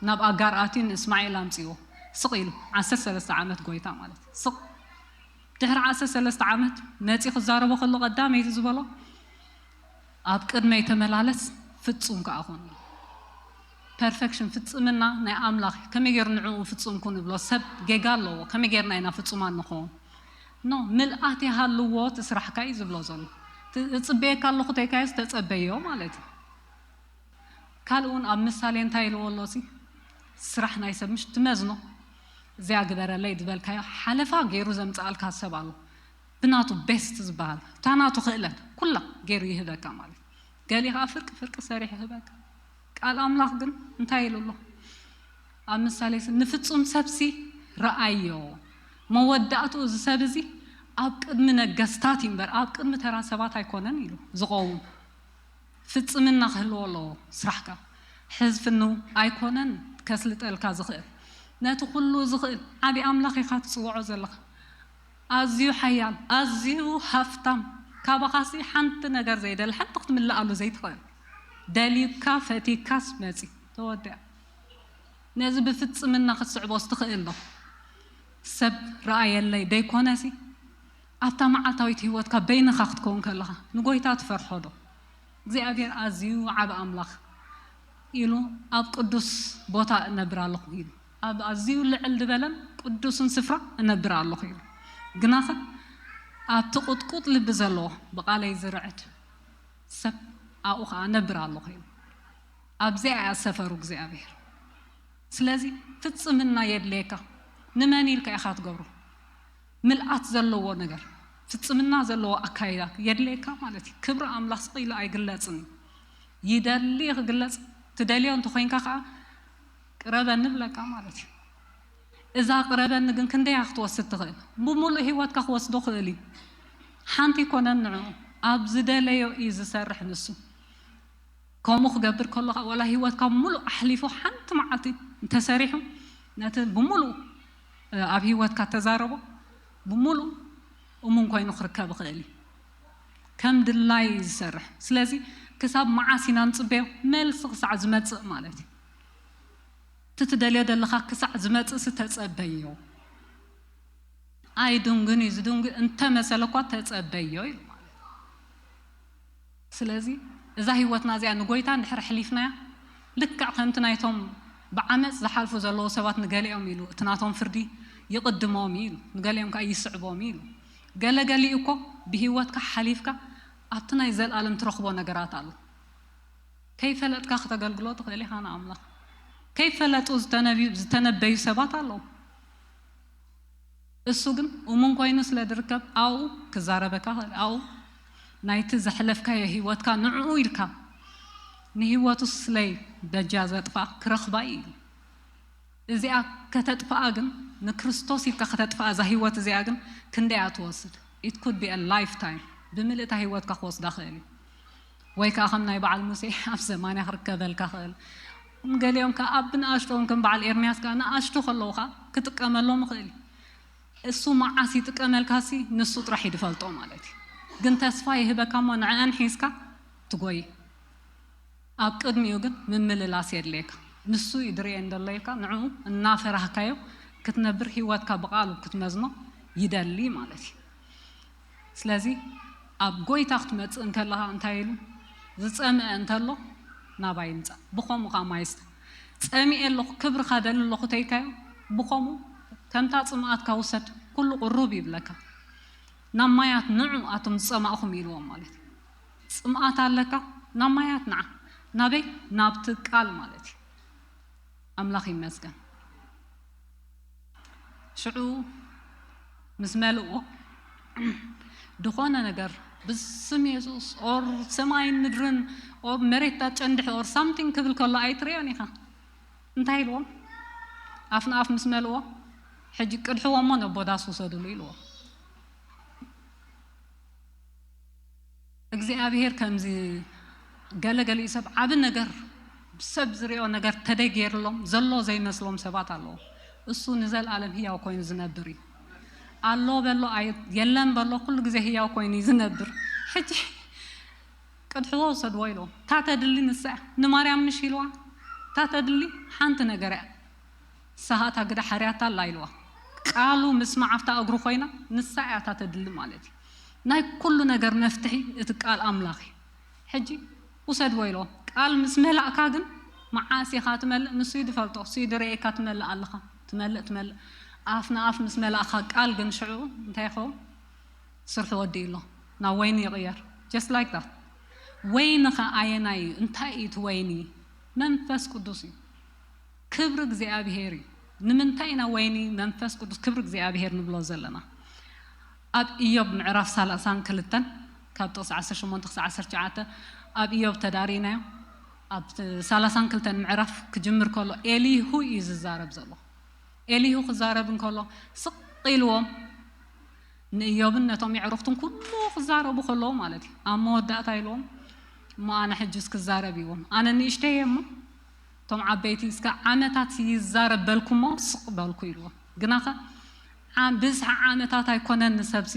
ናብ ኣጋር ኣትዩ ንእስማኤል ኣምጺዎ ስቕ ኢሉ ዓሰርተ ሰለስተ ዓመት ጎይታ ማለት እዩ። ስቕ ድሕሪ ዓሰርተ ሰለስተ ዓመት መጺ ክዛረቦ ከሎ ቀዳመይቲ ዝበሎ ኣብ ቅድመይ ተመላለስ ፍጹም ከኣ ኩን። ፐርፌክሽን ፍጽምና ናይ ኣምላኽ እዩ። ከመይ ገይሩ ንዕኡ ፍጹም ኩን ይብሎ? ሰብ ጌጋ ኣለዎ። ከመይ ገይርና ኢና ፍጹማን ንኸውን? ኖ ምልኣት ይሃልዎ እቲ ስራሕካ እዩ ዝብሎ ዘሎ። ት- እጽበየካ ኣለኹ ተይካዮስ ተጸበዮ ማለት እዩ። ካልእ እውን ኣብ ምሳሌ እንታይ ኢልዎ ኣሎ ሲ ስራሕ ናይ ሰብ ምሽ ትመዝኖ እዚኣ ግበረለይ ዝበልካዮ ሓለፋ ገይሩ ዘምፅኣልካ ሰብ ኣሎ ብናቱ ቤስት ዝበሃል እታ ናቱ ክእለት ኩላ ገይሩ ይህበካ ማለት ገሊ ከዓ ፍርቂ ፍርቂ ሰሪሑ ይህበካ ቃል ኣምላኽ ግን እንታይ ኢሉ ኣሎ ኣብ ምሳሌ ንፍፁም ሰብሲ ረኣዮ መወዳእትኡ እዚ ሰብ እዚ ኣብ ቅድሚ ነገስታት እዩ እምበር ኣብ ቅድሚ ተራ ሰባት ኣይኮነን ኢሉ ዝቐውም ፍጽምና ክህልዎ ኣለዎ ስራሕካ። ሕዝ ፍንው ኣይኮነን ከስልጠልካ ዝኽእል። ነቲ ኩሉ ዝኽእል ዓቢ ኣምላኽ ኢኻ ትጽውዖ ዘለኻ። ኣዝዩ ሓያል፣ ኣዝዩ ሃፍታም፣ ካባኻሲ ሓንቲ ነገር ዘይደሊ፣ ሓንቲ ክትምልኣሉ ዘይትኽእል። ደልዩካ፣ ፈቲካስ መጺ። ተወዲኣ። ነዚ ብፍጽምና ክትስዕቦስ ትኽእል ዶ? ሰብ ረኣየለይ ደይኮነሲ ኣብታ መዓልታዊት ህይወትካ በይንኻ ክትከውን ከለኻ ንጎይታ ትፈርሖ ዶ እግዚኣብሔር ኣዝዩ ዓብ ኣምላኽ ኢሉ ኣብ ቅዱስ ቦታ እነብር ኣለኹ ኢሉ ኣብ ኣዝዩ ልዕል ዝበለን ቅዱስን ስፍራ እነብር ኣለኹ ኢሉ ግናኸ ኣብቲ ቁጥቁጥ ልቢ ዘለዎ ብቓለይ ዝርዕድ ሰብ ኣብኡ ኸዓ እነብር ኣለኹ ኢሉ ኣብዚኣ እያ ሰፈሩ እግዚኣብሔር ስለዚ ፍጽምና የድልየካ ንመን ኢልካ ኢኻ ትገብሮ ምልኣት ዘለዎ ነገር ፍጽምና ዘለዎ ኣካይዳ የድልየካ ማለት እዩ ክብሪ ኣምላኽ ስቕ ኢሉ ኣይግለጽን እዩ ይደሊ ክግለጽ ትደልዮ እንተኾይንካ ከዓ ቅረበኒ ብለካ ማለት እዩ። እዛ ቅረበኒ ግን ክንደያ ክትወስድ ትኽእል? ብምሉእ ህይወትካ ክወስዶ ክእል እዩ። ሓንቲ ይኮነን ንዕኡ ኣብ ዝደለዮ እዩ ዝሰርሕ ንሱ። ከምኡ ክገብር ከሎ ከዓ ዋላ ህይወትካ ሙሉእ ኣሕሊፉ ሓንቲ መዓልቲ እንተሰሪሑ ነቲ ብምሉእ ኣብ ህይወትካ ተዛረቦ ብምሉእ እሙን ኮይኑ ክርከብ ይኽእል እዩ። ከም ድላይ እዩ ዝሰርሕ። ስለዚ ክሳብ መዓስ ኢና ንፅበዮ? መልሲ ክሳዕ ዝመፅእ ማለት እዩ። እቲ ትደልዮ ዘለኻ ክሳዕ ዝመፅእ ስተፀበዮ ኣይድንግን እዩ። ዝድንግ እንተመሰለ እኳ ተፀበዮ እዩ ማለት እዩ። ስለዚ እዛ ህይወትና እዚኣ ንጎይታ እንድሕር ኣሕሊፍናያ ልክዕ ከምቲ ናይቶም ብዓመፅ ዝሓልፉ ዘለዉ ሰባት ንገሊኦም ኢሉ እቲ ናቶም ፍርዲ ይቕድሞም እዩ ኢሉ፣ ንገሊኦም ከዓ ይስዕቦም እዩ ኢሉ። ገለገሊኡ እኮ ብህይወትካ ሓሊፍካ ኣብቲ ናይ ዘለኣለም ትረኽቦ ነገራት ኣሎ። ከይፈለጥካ ክተገልግሎ ትኽእል ኢኻ ንኣምላኽ። ከይፈለጡ ዝተነብዩ ዝተነበዩ ሰባት ኣለዉ። እሱ ግን እሙን ኮይኑ ስለ ዝርከብ ኣብኡ ክዛረበካ ክእል ኣብኡ ናይቲ ዘሕለፍካዮ ህይወትካ ንዕኡ ኢልካ ንህይወቱ ስለይ በጃ ዘጥፋ ክረኽባ እዩ። እዚኣ ከተጥፍኣ ግን ንክርስቶስ ኢልካ ከተጥፍኣ እዛ ህይወት እዚኣ ግን ክንደያ ትወስድ? It could be a lifetime። ብምልእታ ህይወትካ ክወስዳ ክእል እዩ። ወይ ከዓ ከም ናይ በዓል ሙሴ ኣብ ዘማንያ ክርከበልካ ክእል። ገሊኦም ከዓ ኣብ ንኣሽቶን ከም በዓል ኤርምያስ ከዓ ንኣሽቱ ከለዉ ከዓ ክጥቀመሎም ይኽእል እዩ። እሱ መዓስ ይጥቀመልካ ሲ ንሱ ጥራሕ እዩ ዝፈልጦ ማለት እዩ። ግን ተስፋ ይህበካ እሞ ንዕአን ሒዝካ ትጎይ። ኣብ ቅድሚኡ ግን ምምልላስ የድልየካ። ንሱ እዩ ድርእየን ዘሎ ኢልካ ንዕኡ እናፈራህካዮ ክትነብር ህይወትካ ብቓሉ ክትመዝኖ ይደሊ ማለት እዩ። ስለዚ ኣብ ጎይታ ክትመጽእ እንከለኻ እንታይ ኢሉ ዝጸምአ እንተሎ ናባይ ይምጻእ ብኸምኡ ከዓ ማይ ስተ ጸሚኤ ኣለኹ ክብርኻ ደሊ ኣለኹ ተይካዮ ብኸምኡ ከምታ ጽምኣትካ ውሰድ ኩሉ ቅሩብ ይብለካ። ናብ ማያት ንዑ ኣቱም ዝጸማእኹም ኢልዎም ማለት እዩ። ጽምኣት ኣለካ ናብ ማያት ንዓ ናበይ ናብቲ ቃል ማለት እዩ። ኣምላኽ ይመስገን። ሽዑ ምስ መልእዎ ዝኾነ ነገር ብስም የሱስ ኦር ሰማይን ምድርን ኦር መሬት ዳጨንድሕ ኦር ሳምቲንግ ክብል ከሎ ኣይትርእዮን ኢኻ። እንታይ ኢልዎም? ኣፍ ንኣፍ ምስ መልእዎ ሕጂ ቅድሕዎ እሞ ነቦ ዳስ ውሰድሉ ኢልዎ። እግዚኣብሔር ከምዚ ገለገሊኡ ሰብ ዓቢ ነገር ሰብ ዝሪኦ ነገር ተደይ ገይርሎም ዘሎ ዘይመስሎም ሰባት ኣለዉ። እሱ ንዘለኣለም ህያው ኮይኑ ዝነብር እዩ። ኣሎ በሎ ኣይ- የለን በሎ ኩሉ ግዜ ህያው ኮይኑ እዩ ዝነብር። ሕጂ ቅድሕዎ ውሰድዎ ኢልዎም። እታ ተድሊ ንሳ እያ። ንማርያም ምሽ ኢልዋ። እታ ተድሊ ሓንቲ ነገር እያ። ንስኻ እታ ግዳ ሓርያታ ኣላ ኢልዋ። ቃሉ ምስማዕ ኣብታ እግሩ ኮይና ንሳ እያ እታ ተድሊ ማለት እዩ። ናይ ኩሉ ነገር መፍትሒ እቲ ቃል ኣምላኽ እዩ። ሕጂ ውሰድዎ ኢልዎ። ቃል ምስ መላእካ ግን መዓስ ኢኻ ትመልእ ንሱ እዩ ዝፈልጦ። እሱ እዩ ዝርእየካ ትመልእ ኣለኻ ትመልእ ትመልእ ኣፍ ንኣፍ ምስ መላእካ ቃል ግን ሽዑ እንታይ ይኸውን? ስርሑ ወዲኡ ኣሎ ናብ ወይኒ ይቕየር። Just like that። ወይኒ ኸ ኣየናይ እዩ? እንታይ እዩ እቲ ወይኒ? መንፈስ ቅዱስ እዩ። ክብሪ እግዚኣብሄር እዩ። ንምንታይ ኢና ወይኒ መንፈስ ቅዱስ ክብሪ እግዚኣብሄር ንብሎ ዘለና? ኣብ ኢዮብ ምዕራፍ ሰላሳን ክልተን ካብ ጥቕሲ ዓሰርተ ሸሞንተ ክሳዕ ዓሰርተ ትሽዓተ ኣብ ኢዮብ ተዳሪናዮ ኣብ ሰላሳን ክልተን ምዕራፍ ክጅምር ከሎ ኤሊሁ እዩ ዝዛረብ ዘሎ። ኤሊሁ ክዛረብ እንከሎ ስቕ ኢልዎም ንእዮብን ነቶም የዕሩኽቱን ኩሉ ክዛረቡ ከለዉ ማለት እዩ። ኣብ መወዳእታ ኢልዎም እሞ ኣነ ሕጅስ ክዛረብ ኢዎም ኣነ ንእሽተይ እየ እሞ እቶም ዓበይቲ እስከ ዓመታት ይዛረብ በልኩሞ ስቕ በልኩ ኢልዎም። ግናኸ ዓ- ብዝሒ ዓመታት ኣይኮነን ንሰብሲ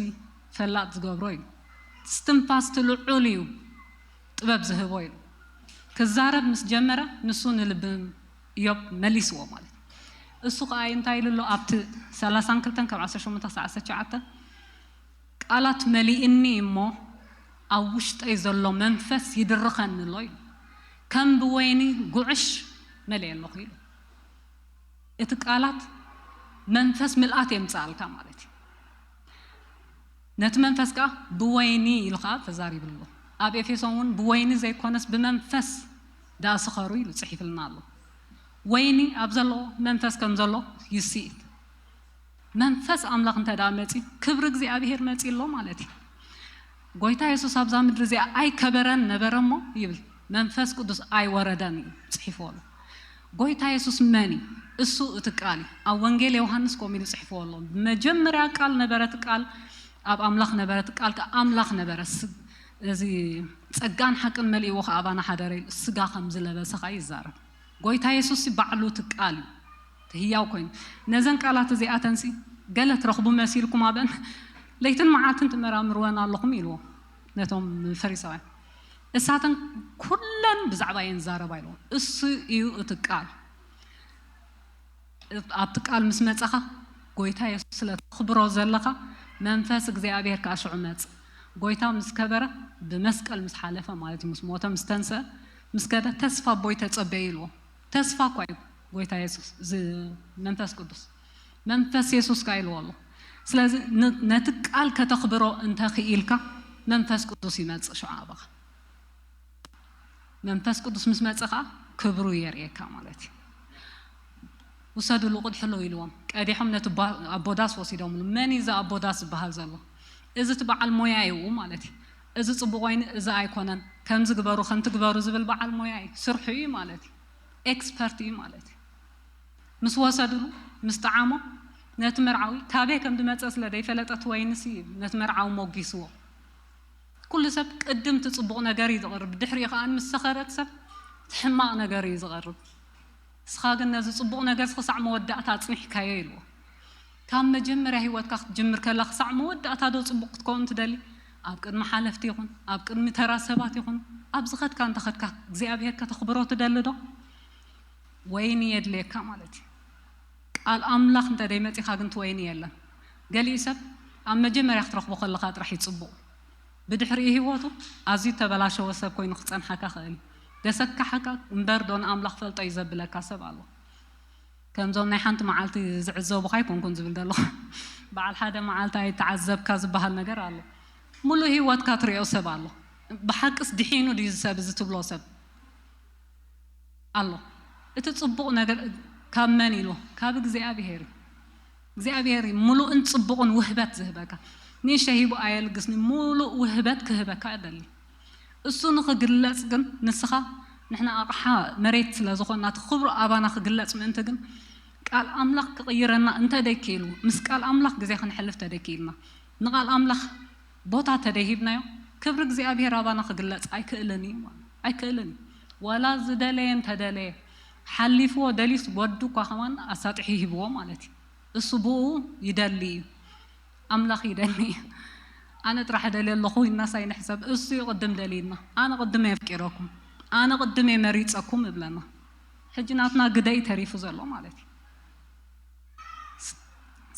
ፈላጥ ዝገብሮ ኢሉ። እስትንፋስ እቲ ልዑል እዩ ጥበብ ዝህቦ ኢሉ። ክዛረብ ምስ ጀመረ ንሱ ንልቢ እዮብ መሊስዎ ማለት እዩ። እሱ ከዓ እንታይ ኢሉ ኣሎ ኣብቲ ሰላሳን ክልተን ካብ ዓሰርተ ሸሞንተ ክሳዕ ዓሰርተ ትሽዓተ ቃላት መሊእኒ እሞ ኣብ ውሽጠይ ዘሎ መንፈስ ይድርኸኒ ኣሎ ኢሉ። ከም ብወይኒ ጉዕሽ መሊአ ኣለኹ ኢሉ። እቲ ቃላት መንፈስ ምልኣት የምፅኣልካ ማለት እዩ። ነቲ መንፈስ ከዓ ብወይኒ ኢሉ ከዓ ተዛሪቡ ኣሎ። ኣብ ኤፌሶን እውን ብወይኒ ዘይኮነስ ብመንፈስ ዳኣ ስኸሩ ኢሉ ፅሒፍልና ኣሎ። ወይኒ ኣብ ዘለዎ መንፈስ ከም ዘሎ ይስኢት። መንፈስ ኣምላኽ እንተ ደኣ መጺ ክብሪ እግዚኣብሄር መጺ ኣሎ ማለት እዩ። ጎይታ የሱስ ኣብዛ ምድሪ እዚኣ ኣይከበረን ነበረ እሞ ይብል መንፈስ ቅዱስ ኣይወረደን እዩ ጽሒፍዎ ኣሎ። ጎይታ የሱስ መን እዩ? እሱ እቲ ቃል እዩ። ኣብ ወንጌል ዮሃንስ ከምኡ ኢሉ ጽሒፍዎ ኣሎ። ብመጀመርያ ቃል ነበረ፣ እቲ ቃል ኣብ ኣምላኽ ነበረ፣ እቲ ቃል ከኣ ኣምላኽ ነበረ። ስ-፣ እዚ ጸጋን ሓቅን መሊእዎ ከኣ ኣባና ሓደረ ኢሉ ስጋ ከም ዝለበሰ ከኣ ይዛረብ። ጎይታ የሱስ ባዕሉ እቲ ቃል እዩ። እቲ ህያው ኮይኑ። ነዘን ቃላት እዚኣተንሲ ገለ ትረኽቡ መሲልኩም ኣበን ለይትን መዓልትን ትመራምርወን ኣለኹም ኢልዎ ነቶም ፈሪሳውያን። እሳተን ኩለን ብዛዕባ እየን ዝዛረባ ኢልዎ። እሱ እዩ እቲ ቃል። ኣብቲ ቃል ምስ መጸኻ ጎይታ የሱስ ስለ ተኽብሮ ዘለኻ መንፈስ እግዚኣብሔር ከኣ ሽዑ መጽእ። ጎይታ ምስ ከበረ ብመስቀል ምስ ሓለፈ ማለት እዩ፣ ምስ ሞተ ምስ ተንስአ ምስ ከደ ተስፋ ኣቦይ ተጸበዩ ኢልዎ። ተስፋ እኳ እዩ ጎይታ የሱስ፣ እዚ መንፈስ ቅዱስ። መንፈስ የሱስ ከኣ ኢልዎ ኣሎ። ስለዚ ን-፣ ነቲ ቃል ከተኽብሮ እንተኽኢልካ መንፈስ ቅዱስ ይመጽእ ሽዑ ኣባኻ። መንፈስ ቅዱስ ምስ መጸ ከኣ ክብሩ የርእየካ ማለት እዩ። ውሰድሉ ቅድሕሉ ኢልዎም ቀዲሖም ነቲ ባ-፣ ኣቦ ዳስ ወሲዶምሉ። መን እዩ እዚ ኣቦ ዳስ ዝበሃል ዘሎ? እዚ እቲ በዓል ሞያ እዩ ማለት እዩ። እዚ ጽቡቕ ኮይኑ እዚ ኣይኮነን፣ ከምዚ ግበሩ፣ ከምቲ ግበሩ ዝብል በዓል ሞያ እዩ። ስርሑ እዩ ማለት እዩ። ኤክስፐርት እዩ ማለት እዩ። ምስ ወሰድሉ፣ ምስ ጠዓሞ፣ ነቲ መርዓዊ ካበይ ከም ዝመጸ ስለ ዘይፈለጠ እቲ ወይንሲ ነቲ መርዓዊ ሞጊስዎ። ኩሉ ሰብ ቅድም እቲ ጽቡቕ ነገር እዩ ዝቕርብ፣ ድሕሪኡ ከኣ ምስ ሰኸረት ሰብ እቲ ሕማቕ ነገር እዩ ዝቐርብ። ንስኻ ግን ነዚ ጽቡቕ ነገር ክሳዕ መወዳእታ ኣጽኒሕካዮ ኢልዎ። ካብ መጀመርያ ህይወትካ ክትጅምር ከላ ክሳዕ መወዳእታ ዶ ጽቡቕ ክትከውን ትደሊ? ኣብ ቅድሚ ሓለፍቲ ይኹን ኣብ ቅድሚ ተራ ሰባት ይኹን ኣብ ዝኸድካ እንተኸድካ እግዚኣብሔር ከተኽብሮ ትደሊ ዶ? ወይኒ የድልየካ ማለት እዩ። ቃል ኣምላኽ እንተ ደይመጺኻ ግን እቲ ወይኒ የለን። ገሊኡ ሰብ ኣብ መጀመርያ ክትረኽቦ ከለኻ ጥራሕ እዩ ጽቡቕ። ብድሕሪኡ ህይወቱ ኣዝዩ ተበላሸወ ሰብ ኮይኑ ክጸንሓካ ክእል እዩ። ደሰካሓካ እምበር ዶ ንኣምላኽ ፈልጦ እዩ ዘብለካ ሰብ ኣሎ። ከምዞም ናይ ሓንቲ መዓልቲ ዝዕዘቡኻ ኣይኮንኩን ዝብል ዘለኹ። በዓል ሓደ መዓልቲ ኣይተዓዘብካ ዝበሃል ነገር ኣሎ። ሙሉእ ህይወትካ ትሪኦ ሰብ ኣሎ። ብሓቅስ ድሒኑ ድዩ እዚ ሰብ እዚ ትብሎ ሰብ ኣሎ። እቲ ጽቡቕ ነገር ካብ መን ኢሉ? ካብ እግዚኣብሔር እዩ። እግዚኣብሔር እዩ ሙሉእን ጽቡቕን ውህበት ዝህበካ። ንእሽተይ ሂቡ ኣየልግስን እዩ፣ ሙሉእ ውህበት ክህበካ ይደሊ። እሱ ንኽግለጽ ግን ንስኻ፣ ንሕና ኣቕሓ መሬት ስለ ዝኾንና፣ እቲ ክብሩ ኣባና ክግለጽ ምእንቲ ግን ቃል ኣምላኽ ክቕይረና እንተ ደይክኢሉ፣ ምስ ቃል ኣምላኽ ግዜ ክንሕልፍ ተደይክኢልና፣ ንቃል ኣምላኽ ቦታ ተደይሂብናዮ፣ ክብሪ እግዚኣብሔር ኣባና ክግለጽ ኣይክእልን እዩ ማለት፣ ኣይክእልን እዩ። ዋላ ዝደለየ እንተደለየ፣ ሓሊፍዎ ደልዩስ ወዱ እኳ ከማን ኣሳጢሑ ይህብዎ ማለት እዩ። እሱ ብኡ ይደሊ እዩ። ኣምላኽ ይደሊ እዩ። ኣነ ጥራሕ ደልየ ኣለኹ ኢልናስ ኣይንሕሰብ። እሱ እዩ ቅድም ደልዩና። ኣነ ቅድም እየ ኣፍቂረኩም፣ ኣነ ቅድም እየ መሪጸኩም እብለና። ሕጂ ናትና ግደ እዩ ተሪፉ ዘሎ ማለት እዩ። ስ-፣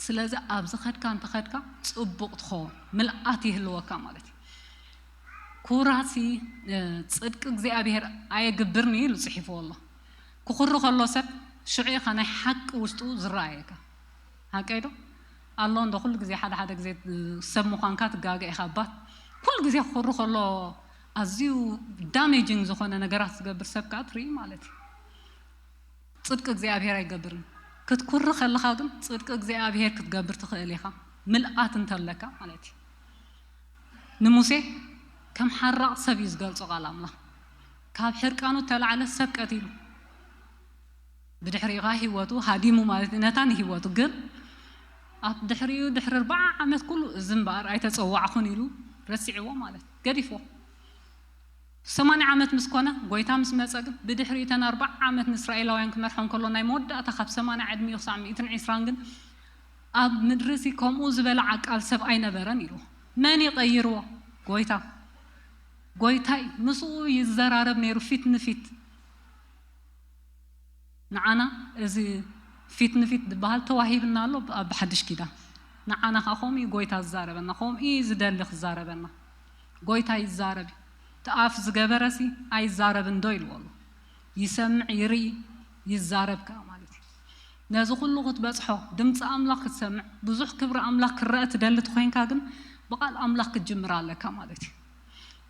ስለዚ ኣብዚ ኸድካ እንተኸድካ ጽቡቕ ትኸውን፣ ምልኣት ይህልወካ ማለት እዩ። ኩራሲ፣ እ፣ ጽድቂ እግዚኣብሔር ኣየግብርን እዩ ኢሉ ጽሒፍዎ ኣሎ። ክኹሪ ከሎ ሰብ ሽዑ ኢኻ ናይ ሓቂ ውሽጡ ዝረኣየካ። ሓቀይ ዶ? ኣሎ እንዶ ኩሉ ግዜ ሓደ ሓደ ግዜ ሰብ ምዃንካ ትጋገ ኢኻ። ባት ኩሉ ግዜ ክኹሪ ከሎ ኣዝዩ ዳሜጂንግ ዝኾነ ነገራት ዝገብር ሰብ ከኣ ትርኢ ማለት እዩ። ጽድቂ እግዚኣብሔር ኣይገብርን። ክትኩሪ ከለኻ ግን ጽድቂ እግዚኣብሔር ክትገብር ትኽእል ኢኻ። ምልኣት እንተለካ ማለት እዩ። ንሙሴ ከም ሓራቕ ሰብ እዩ ዝገልጾ ቃል ኣምላኽ። ካብ ሕርቃኑ እተላዕለ ሰብ ቀቲሉ። ብድሕሪኡ ኸኣ ህይወቱ ሃዲሙ ማለት እዩ። ነታ ንህይወቱ ግን ኣብ ድሕሪኡ ድሕሪ ኣርብዓ ዓመት ኩሉ እዚ እምበኣር ኣይተጸዋዕኹን ኢሉ ረሲዕዎ ማለት እዩ። ገዲፍዎ። ሰማንያ ዓመት ምስ ኮነ፣ ጎይታ ምስ መጸ ግን፣ ብድሕሪኡ እተን ኣርብዓ ዓመት ንእስራኤላውያን ክመርሖም ከሎ፣ ናይ መወዳእታ ካብ ሰማንያ ዕድሚኡ ክሳዕ ሚእትን ዕስራን ግን፣ ኣብ ምድሪሲ ከምኡ ዝበለ ዓቃል ሰብ ኣይነበረን ኢሉ። መን እዩ ቀይርዎ? ጎይታ። ጎይታይ ምስኡ ይዘራረብ ነይሩ ፊት ንፊት። ንዓና እዚ ፊት ንፊት ዝበሃል ተዋሂብና ኣሎ ኣብ ሓድሽ ኪዳን። ንዓና ኸዓ ከምኡ እዩ ጎይታ ዝዛረበና፣ ከምኡ እዩ ዝደሊ ክዛረበና። ጎይታ ይዛረብ እዩ። እቲ ኣፍ ዝገበረሲ ኣይዛረብን ዶ ኢልዎ ኣሎ። ይሰምዕ፣ ይርኢ፣ ይዛረብ ከኣ ማለት እዩ። ነዚ ኩሉ ክትበጽሖ፣ ድምፂ ኣምላኽ ክትሰምዕ፣ ብዙሕ ክብሪ ኣምላኽ ክረአ ትደሊ ተኾይንካ ግን ብቓል ኣምላኽ ክትጅምር ኣለካ ማለት እዩ።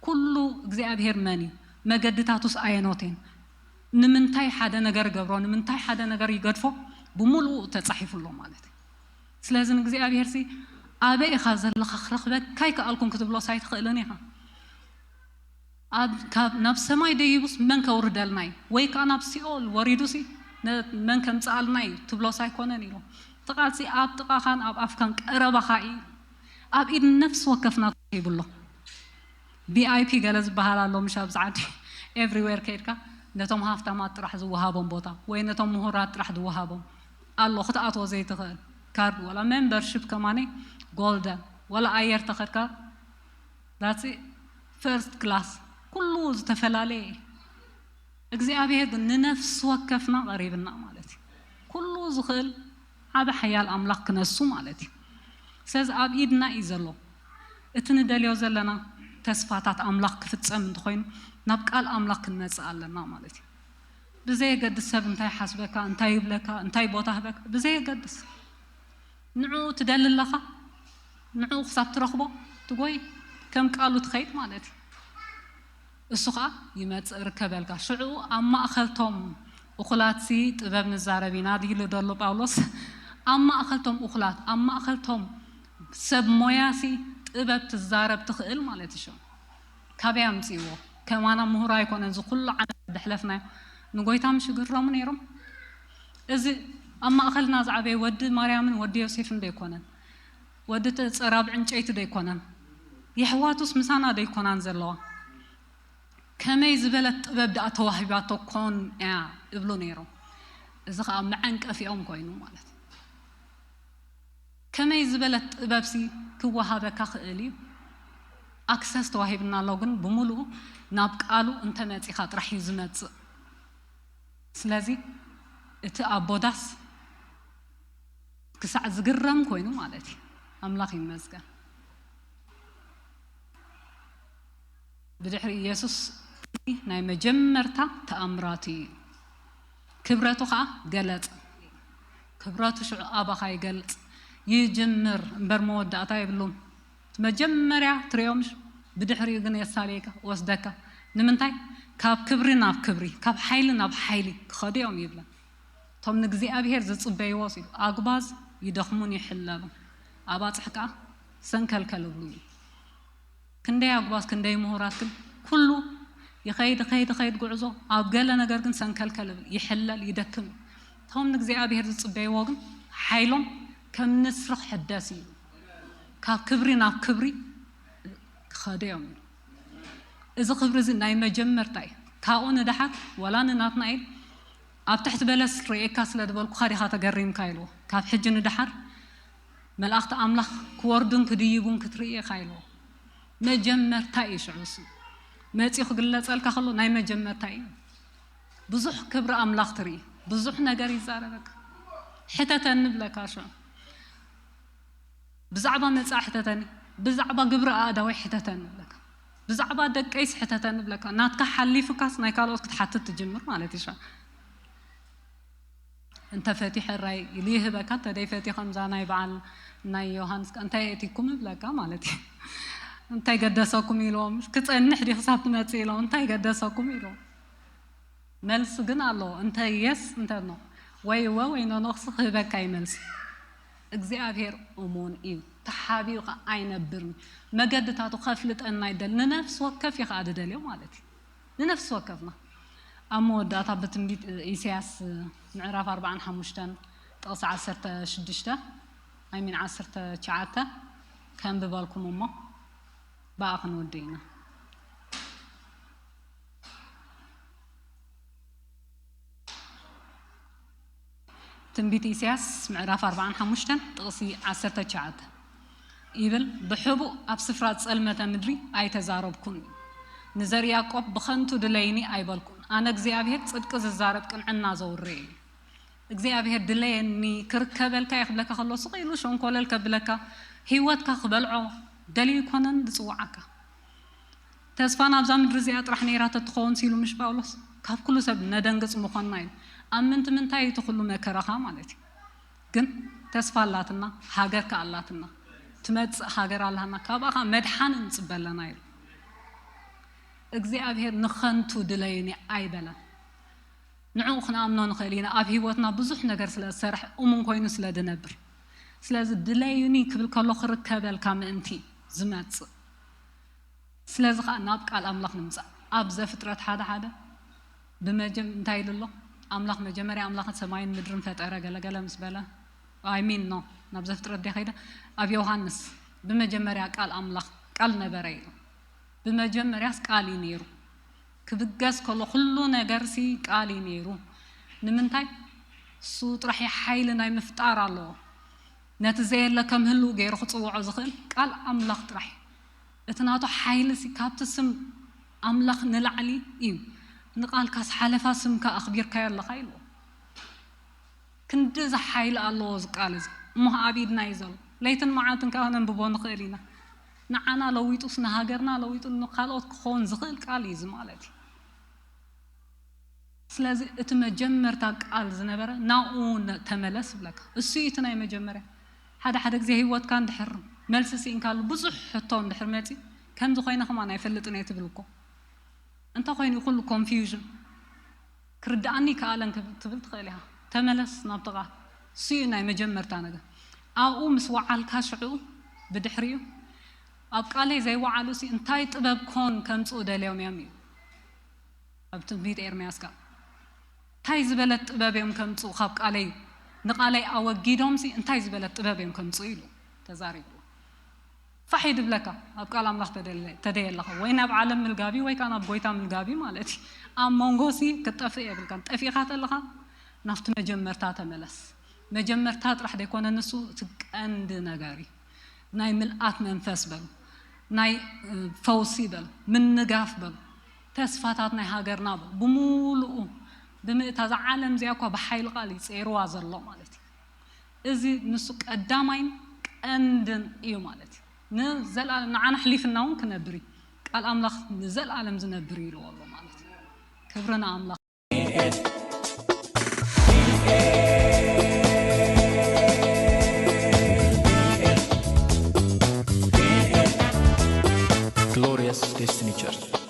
ኩሉ እግዚኣብሔር መን እዩ? መገድታቱስ ኣየኖት እየን? ንምንታይ ሓደ ነገር ይገብሮ? ንምንታይ ሓደ ነገር ይገድፎ? ብምሉኡ ተጻሒፉ ኣሎ ማለት እዩ። ስለዚ ንእግዚኣብሔርሲ ኣበይ ኢኻ ዘለኻ ክረኽበካ ኣይከኣልኩን ክትብሎስ ኣይትኽእልን ኢኻ። ኣብ ካብ ናብ ሰማይ ደይቡስ መን ከውርደልና እዩ? ወይ ከኣ ናብ ሲኦል ወሪዱሲ ነ- መን ከምጽኣልና እዩ ትብሎስ ኣይኮነን ኢሎም። እቲ ቃልሲ ኣብ ጥቓኻን ኣብ ኣፍካን ቀረባኻ እዩ። ኣብ ኢድ ነፍሲ ወከፍና ተዋሂቡ ኣሎ። ቪኣይፒ ገለ ዝበሃል ኣሎ፣ ምሽ ኣብዚ ዓዲ ኤቭሪዌር ከይድካ ነቶም ሃፍታማት ጥራሕ ዝወሃቦም ቦታ ወይ ነቶም ምሁራት ጥራሕ ዝወሃቦም ኣሎ ክትኣትዎ ዘይትኽእል ካርድ፣ ወላ ሜምበርሺፕ ከማኒ ጎልደን፣ ወላ ኣየር ተኸድካ ዳትስ ፈርስት ክላስ፣ ኩሉ ዝተፈላለየ እዩ። እግዚኣብሔር ግን ንነፍሲ ወከፍና ቀሪብና ማለት እዩ። ኩሉ ዝኽእል ዓቢ ሓያል ኣምላኽ ክነሱ ማለት እዩ። ስለዚ ኣብ ኢድና እዩ ዘሎ። እቲ ንደልዮ ዘለና ተስፋታት ኣምላኽ ክፍጸም እንተኾይኑ ናብ ቃል ኣምላኽ ክንመጽእ ኣለና ማለት እዩ። ብዘየገድስ ሰብ እንታይ ሓስበካ፣ እንታይ ይብለካ፣ እንታይ ቦታ ህበካ ብዘየገድስ ንዕኡ ትደሊ ኣለኻ፣ ንዕኡ ክሳብ ትረኽቦ ትጎይ፣ ከም ቃሉ ትኸይድ ማለት እዩ። እሱ ኸኣ ይመጽእ ርከበልካ። ሽዑ ኣብ ማእኸልቶም እኹላትሲ ጥበብ ንዛረብ ኢና ድይሉ ደሎ ጳውሎስ። ኣብ ማእኸልቶም እኹላት፣ ኣብ ማእኸልቶም ሰብ ሞያሲ ጥበብ ትዛረብ ትኽእል ማለት እዩ። ሽዑ ካበይ ኣምጽእዎ? ከማና ምሁር ኣይኮነን። እዚ ኩሉ ዓመት ደሕለፍናዮ ንጎይታ ምሽ ይግረሙ ነይሮም። እዚ ኣብ ማእኸልና ዝዓበየ ወዲ ማርያምን ወዲ ዮሴፍን ዶ ኣይኮነን? ወዲ ተ- ጸራብ ዕንጨይቲ ዶ ኣይኮነን? የሕዋቱስ ምሳና ዶ ኣይኮናን ዘለዋ? ከመይ ዝበለት ጥበብ ደኣ ተዋሂባቶ ኮን እያ እብሉ ነይሮም። እዚ ኸኣ መዐንቀፊኦም ኮይኑ ማለት እዩ። ከመይ ዝበለት ጥበብሲ ክወሃበካ ክእል እዩ? ኣክሰስ ተዋሂብና ኣሎ፣ ግን ብምሉኡ ናብ ቃሉ እንተመጺኻ ጥራሕ እዩ ዝመጽእ። ስለዚ እቲ ኣቦ ዳስ ክሳዕ ዝግረም ኮይኑ ማለት እዩ። ኣምላኽ ይመስገን። ብድሕሪ ኢየሱስ ናይ መጀመርታ ተኣምራቱ እዩ። ክብረቱ ኸኣ ገለጸ። ክብረቱ ሽዑ ኣባኻ ይገልጽ ይጅምር እምበር መወዳእታ የብሉን። መጀመርያ ትሪኦም፣ ብድሕሪኡ ግን የሳልየካ ወስደካ። ንምንታይ? ካብ ክብሪ ናብ ክብሪ፣ ካብ ሓይሊ ናብ ሓይሊ ክኸዱ እዮም ይብለን። እቶም ንእግዚኣብሔር ዝጽበይዎ ሲሉ ኣጉባዝ ይደኽሙን ይሕለሉን፣ ኣባጽሕ ከኣ ሰንከልከል እብሉ እዩ። ክንደይ ኣጉባዝ ክንደይ ምሁራት ግን ኩሉ ይኸይድ ይኸይድ ይኸይድ ጉዕዞ፣ ኣብ ገለ ነገር ግን ሰንከልከል ይብል፣ ይሕለል፣ ይደክም እዩ። እቶም ንእግዚኣብሔር ዝጽበይዎ ግን ሓይሎም ከም ንስሪ ክሕደስ እዩ። ካብ ክብሪ ናብ ክብሪ ክኸዱ እዮም። እዚ ክብሪ እዚ ናይ መጀመርታ እዩ። ካብኡ ንደሓር ዋላ ንናትናኤል ኣብ ትሕቲ በለስ ርእየካ ስለ ዝበልኩኻ ዲኻ ተገሪምካ ኢልዎ። ካብ ሕጂ ንደሓር መላእኽቲ ኣምላኽ ክወርዱን ክድይቡን ክትርኢ ኢኻ ኢልዎ። መጀመርታ እዩ ሽዑ እሱ መጺኡ ክግለጸልካ ከሎ ናይ መጀመርታ እዩ። ብዙሕ ክብሪ ኣምላኽ ትርኢ፣ ብዙሕ ነገር ይዛረበካ። ሕተተኒ ብለካ ሽዑ ብዛዕባ መጻ ሕተተኒ፣ ብዛዕባ ግብሪ ኣእዳወይ ሕተተኒ ብለካ፣ ብዛዕባ ደቀይስ ሕተተኒ ብለካ። ናትካ ሓሊፉካስ ናይ ካልኦት ክትሓትት ትጅምር ማለት እዩ። እንተ ፈትዩ ሕራይ ኢሉ ይህበካ፣ እንተ ደይ ፈትዩ ከምዛ ናይ በዓል ናይ ዮሃንስ እንታይ የእቲኩም ይብለካ ማለት እዩ። እንታይ ገደሰኩም ኢልዎም፣ ክጸንሕ ድዩ ክሳብ ትመጽእ ኢልዎም፣ እንታይ ገደሰኩም ኢልዎም። መልሲ ግን ኣለዎ። እንተ የስ እንተ ኖ ወይ እወ ወይ ኖኖ ክስ ክህበካ እዩ መልሲ። እግዚኣብሔር እሙን እዩ፣ ተሓቢኡ ኸዓ ኣይነብርን። መገድታቱ ከፍልጠና ይደል። ንነፍሲ ወከፍ እዩ ኸዓ ዝደልዮ ማለት እዩ። ንነፍሲ ወከፍና ኣብ መወዳእታ ብትንቢት ኢሳያስ ምዕራፍ ኣርባዓን ሓሙሽተን ጥቕሲ ዓሰርተ ሽዱሽተ ኣይሚን ዓሰርተ ትሽዓተ ከንብበልኩም እሞ ብኣ ክንውድእ ኢና። ትንቢት ኢሳያስ ምዕራፍ ኣርባዓን ሓሙሽተን ጥቕሲ ዓሰርተ ትሽዓተ ይብል፣ ብሕቡእ ኣብ ስፍራ ጸልመተ ምድሪ ኣይተዛረብኩን፣ ንዘር ያዕቆብ ብኸንቱ ድለይኒ ኣይበልኩን። ኣነ እግዚኣብሔር ጽድቂ ዝዛረብ ቅንዕና ዘውርየ እዩ። እግዚኣብሔር ድለየኒ ክርከበልካ እየ ክብለካ ከሎ ስቕ ኢሉ ሸንኮለል ከብለካ ህይወትካ ክበልዖ ደልዩ ኣይኮነን ዝጽውዓካ። ተስፋ ናብዛ ምድሪ እዚኣ ጥራሕ ነይራ ተትኸውን ሲሉ ምሽ ጳውሎስ ካብ ኩሉ ሰብ ነደንግጽ ምኾንና እዩ። ኣብ ምንቲ ምንታይ እዩ እቲ ኩሉ መከራኻ ማለት እዩ። ግን ተስፋ ኣላትና፣ ሃገር ከኣ ኣላትና፣ ትመጽእ ሃገር ኣላና፣ ካብኣ ከኣ መድሓን ንጽበ ኣለና ኢሉ። እግዚኣብሔር ንኸንቱ ድለዩኒ ኣይበለን። ንዕኡ ክንኣምኖ ንኽእል ኢና። ኣብ ህይወትና ብዙሕ ነገር ስለ ዝሰርሕ እሙን ኮይኑ ስለ ዝነብር። ስለዚ ድለዩኒ ክብል ከሎ ክርከበልካ ምእንቲ ዝመጽእ ስለዚ ከዓ ናብ ቃል ኣምላኽ ንምፃእ። ኣብ ዘፍጥረት ሓደ ሓደ ብመጀም እንታይ ኢሉ ኣሎ? ኣምላኽ መጀመርያ ኣምላኽ ሰማይን ምድርን ፈጠረ ገለገለ ምስ በለ፣ I mean no፣ ናብ ዘፍጥረት ደ ከይደ? ኣብ ዮሃንስ ብመጀመርያ ቃል ኣምላኽ፣ ቃል ነበረ ኢሉ። ብመጀመርያስ ቃል እዩ ነይሩ። ክብገስ ከሎ ኩሉ ነገርሲ ቃል እዩ ነይሩ። ንምንታይ? እሱ ጥራሕ እዩ ሓይሊ ናይ ምፍጣር ኣለዎ። ነቲ ዘየለ ከም ህልው ገይሩ ክፅውዖ ዝኽእል ቃል ኣምላኽ ጥራሕ እዩ። እቲ ናቱ ሓይሊ ሲ ካብቲ ስም ኣምላኽ ንላዕሊ እዩ። ንቃልካስ ሓለፋ ስምካ ኣኽቢርካዮ ኣለኻ ኢልዎ። ክንድዚ ሓይሊ ኣለዎ እዚ ቃል እዚ። እሞ ኣብ ኢድና እዩ ዘሎ። ለይትን መዓልትን ከዓ ነንብቦ ንኽእል ኢና። ንዓና ለዊጡስ ንሃገርና ለዊጡ ንካልኦት ክኸውን ዝኽእል ቃል እዩ እዚ ማለት እዩ። ስለዚ እቲ መጀመርታ ቃል ዝነበረ ናብኡ ነ- ተመለስ ይብለካ። እሱ እዩ እቲ ናይ መጀመርያ። ሓደ ሓደ ግዜ ህይወትካ እንድሕር መልሲ ስኢንካሉ ብዙሕ ሕቶ እንድሕር መፂ ከምዚ ኮይነ ከማን ኣይፈልጥን እየ ትብል እኮ። እንተ ኮይኑ ኩሉ ኮንፊውዥን ክርድኣኒ ይከኣለን ክብ- ትብል ትኽእል ኢኻ። ተመለስ ናብቲ ቃል። እሱ እዩ ናይ መጀመርታ ነገር። ኣብኡ ምስ ወዓልካ ሽዑ ብድሕሪኡ ኣብ ቃለይ ዘይወዓሉ ሲ እንታይ ጥበብ ኮን ከምፅኡ ደልዮም እዮም እዩ ኣብ ትንቢት ኤርምያስ ከኣ እንታይ ዝበለት ጥበብ እዮም ከምፅኡ ካብ ቃለይ ንቃለይ ኣወጊዶም ሲ እንታይ ዝበለት ጥበብ እዮም ከምፅኡ ኢሉ ተዛሪቡ። ፋሕ ይድብለካ ኣብ ቃል ኣምላኽ ተደለ- ተደየ ኣለኻ ወይ ናብ ዓለም ምልጋቢ ወይ ከዓ ናብ ጎይታ ምልጋቢ ማለት እዩ። ኣብ መንጎ ሲ ክትጠፍእ የብልካን። ጠፊእካ ተለኻ ናብቲ መጀመርታ ተመለስ። መጀመርታ ጥራሕ ደይኮነ ንሱ እቲ ቀንዲ ነገር እዩ። ናይ ምልኣት መንፈስ በሉ፣ ናይ እ፣ ፈውሲ በሉ፣ ምንጋፍ በሉ፣ ተስፋታት ናይ ሃገርና በሉ፣ ብምሉኡ ብምእታ እዛ ዓለም እዚኣ እኳ ብሓይሊ ቃል ይፀይርዋ ዘሎ ማለት እዩ። እዚ ንሱ ቀዳማይን ቀንድን እዩ ማለት እዩ። ንዘለኣለም ንዓና ኣሕሊፍና እውን ክነብር እዩ። ቃል ኣምላኽ ንዘለኣለም ዝነብር እዩ ኢልዎ ኣሎ ማለት እዩ። ክብሪ ንኣምላኽ። Glorious Destiny Church.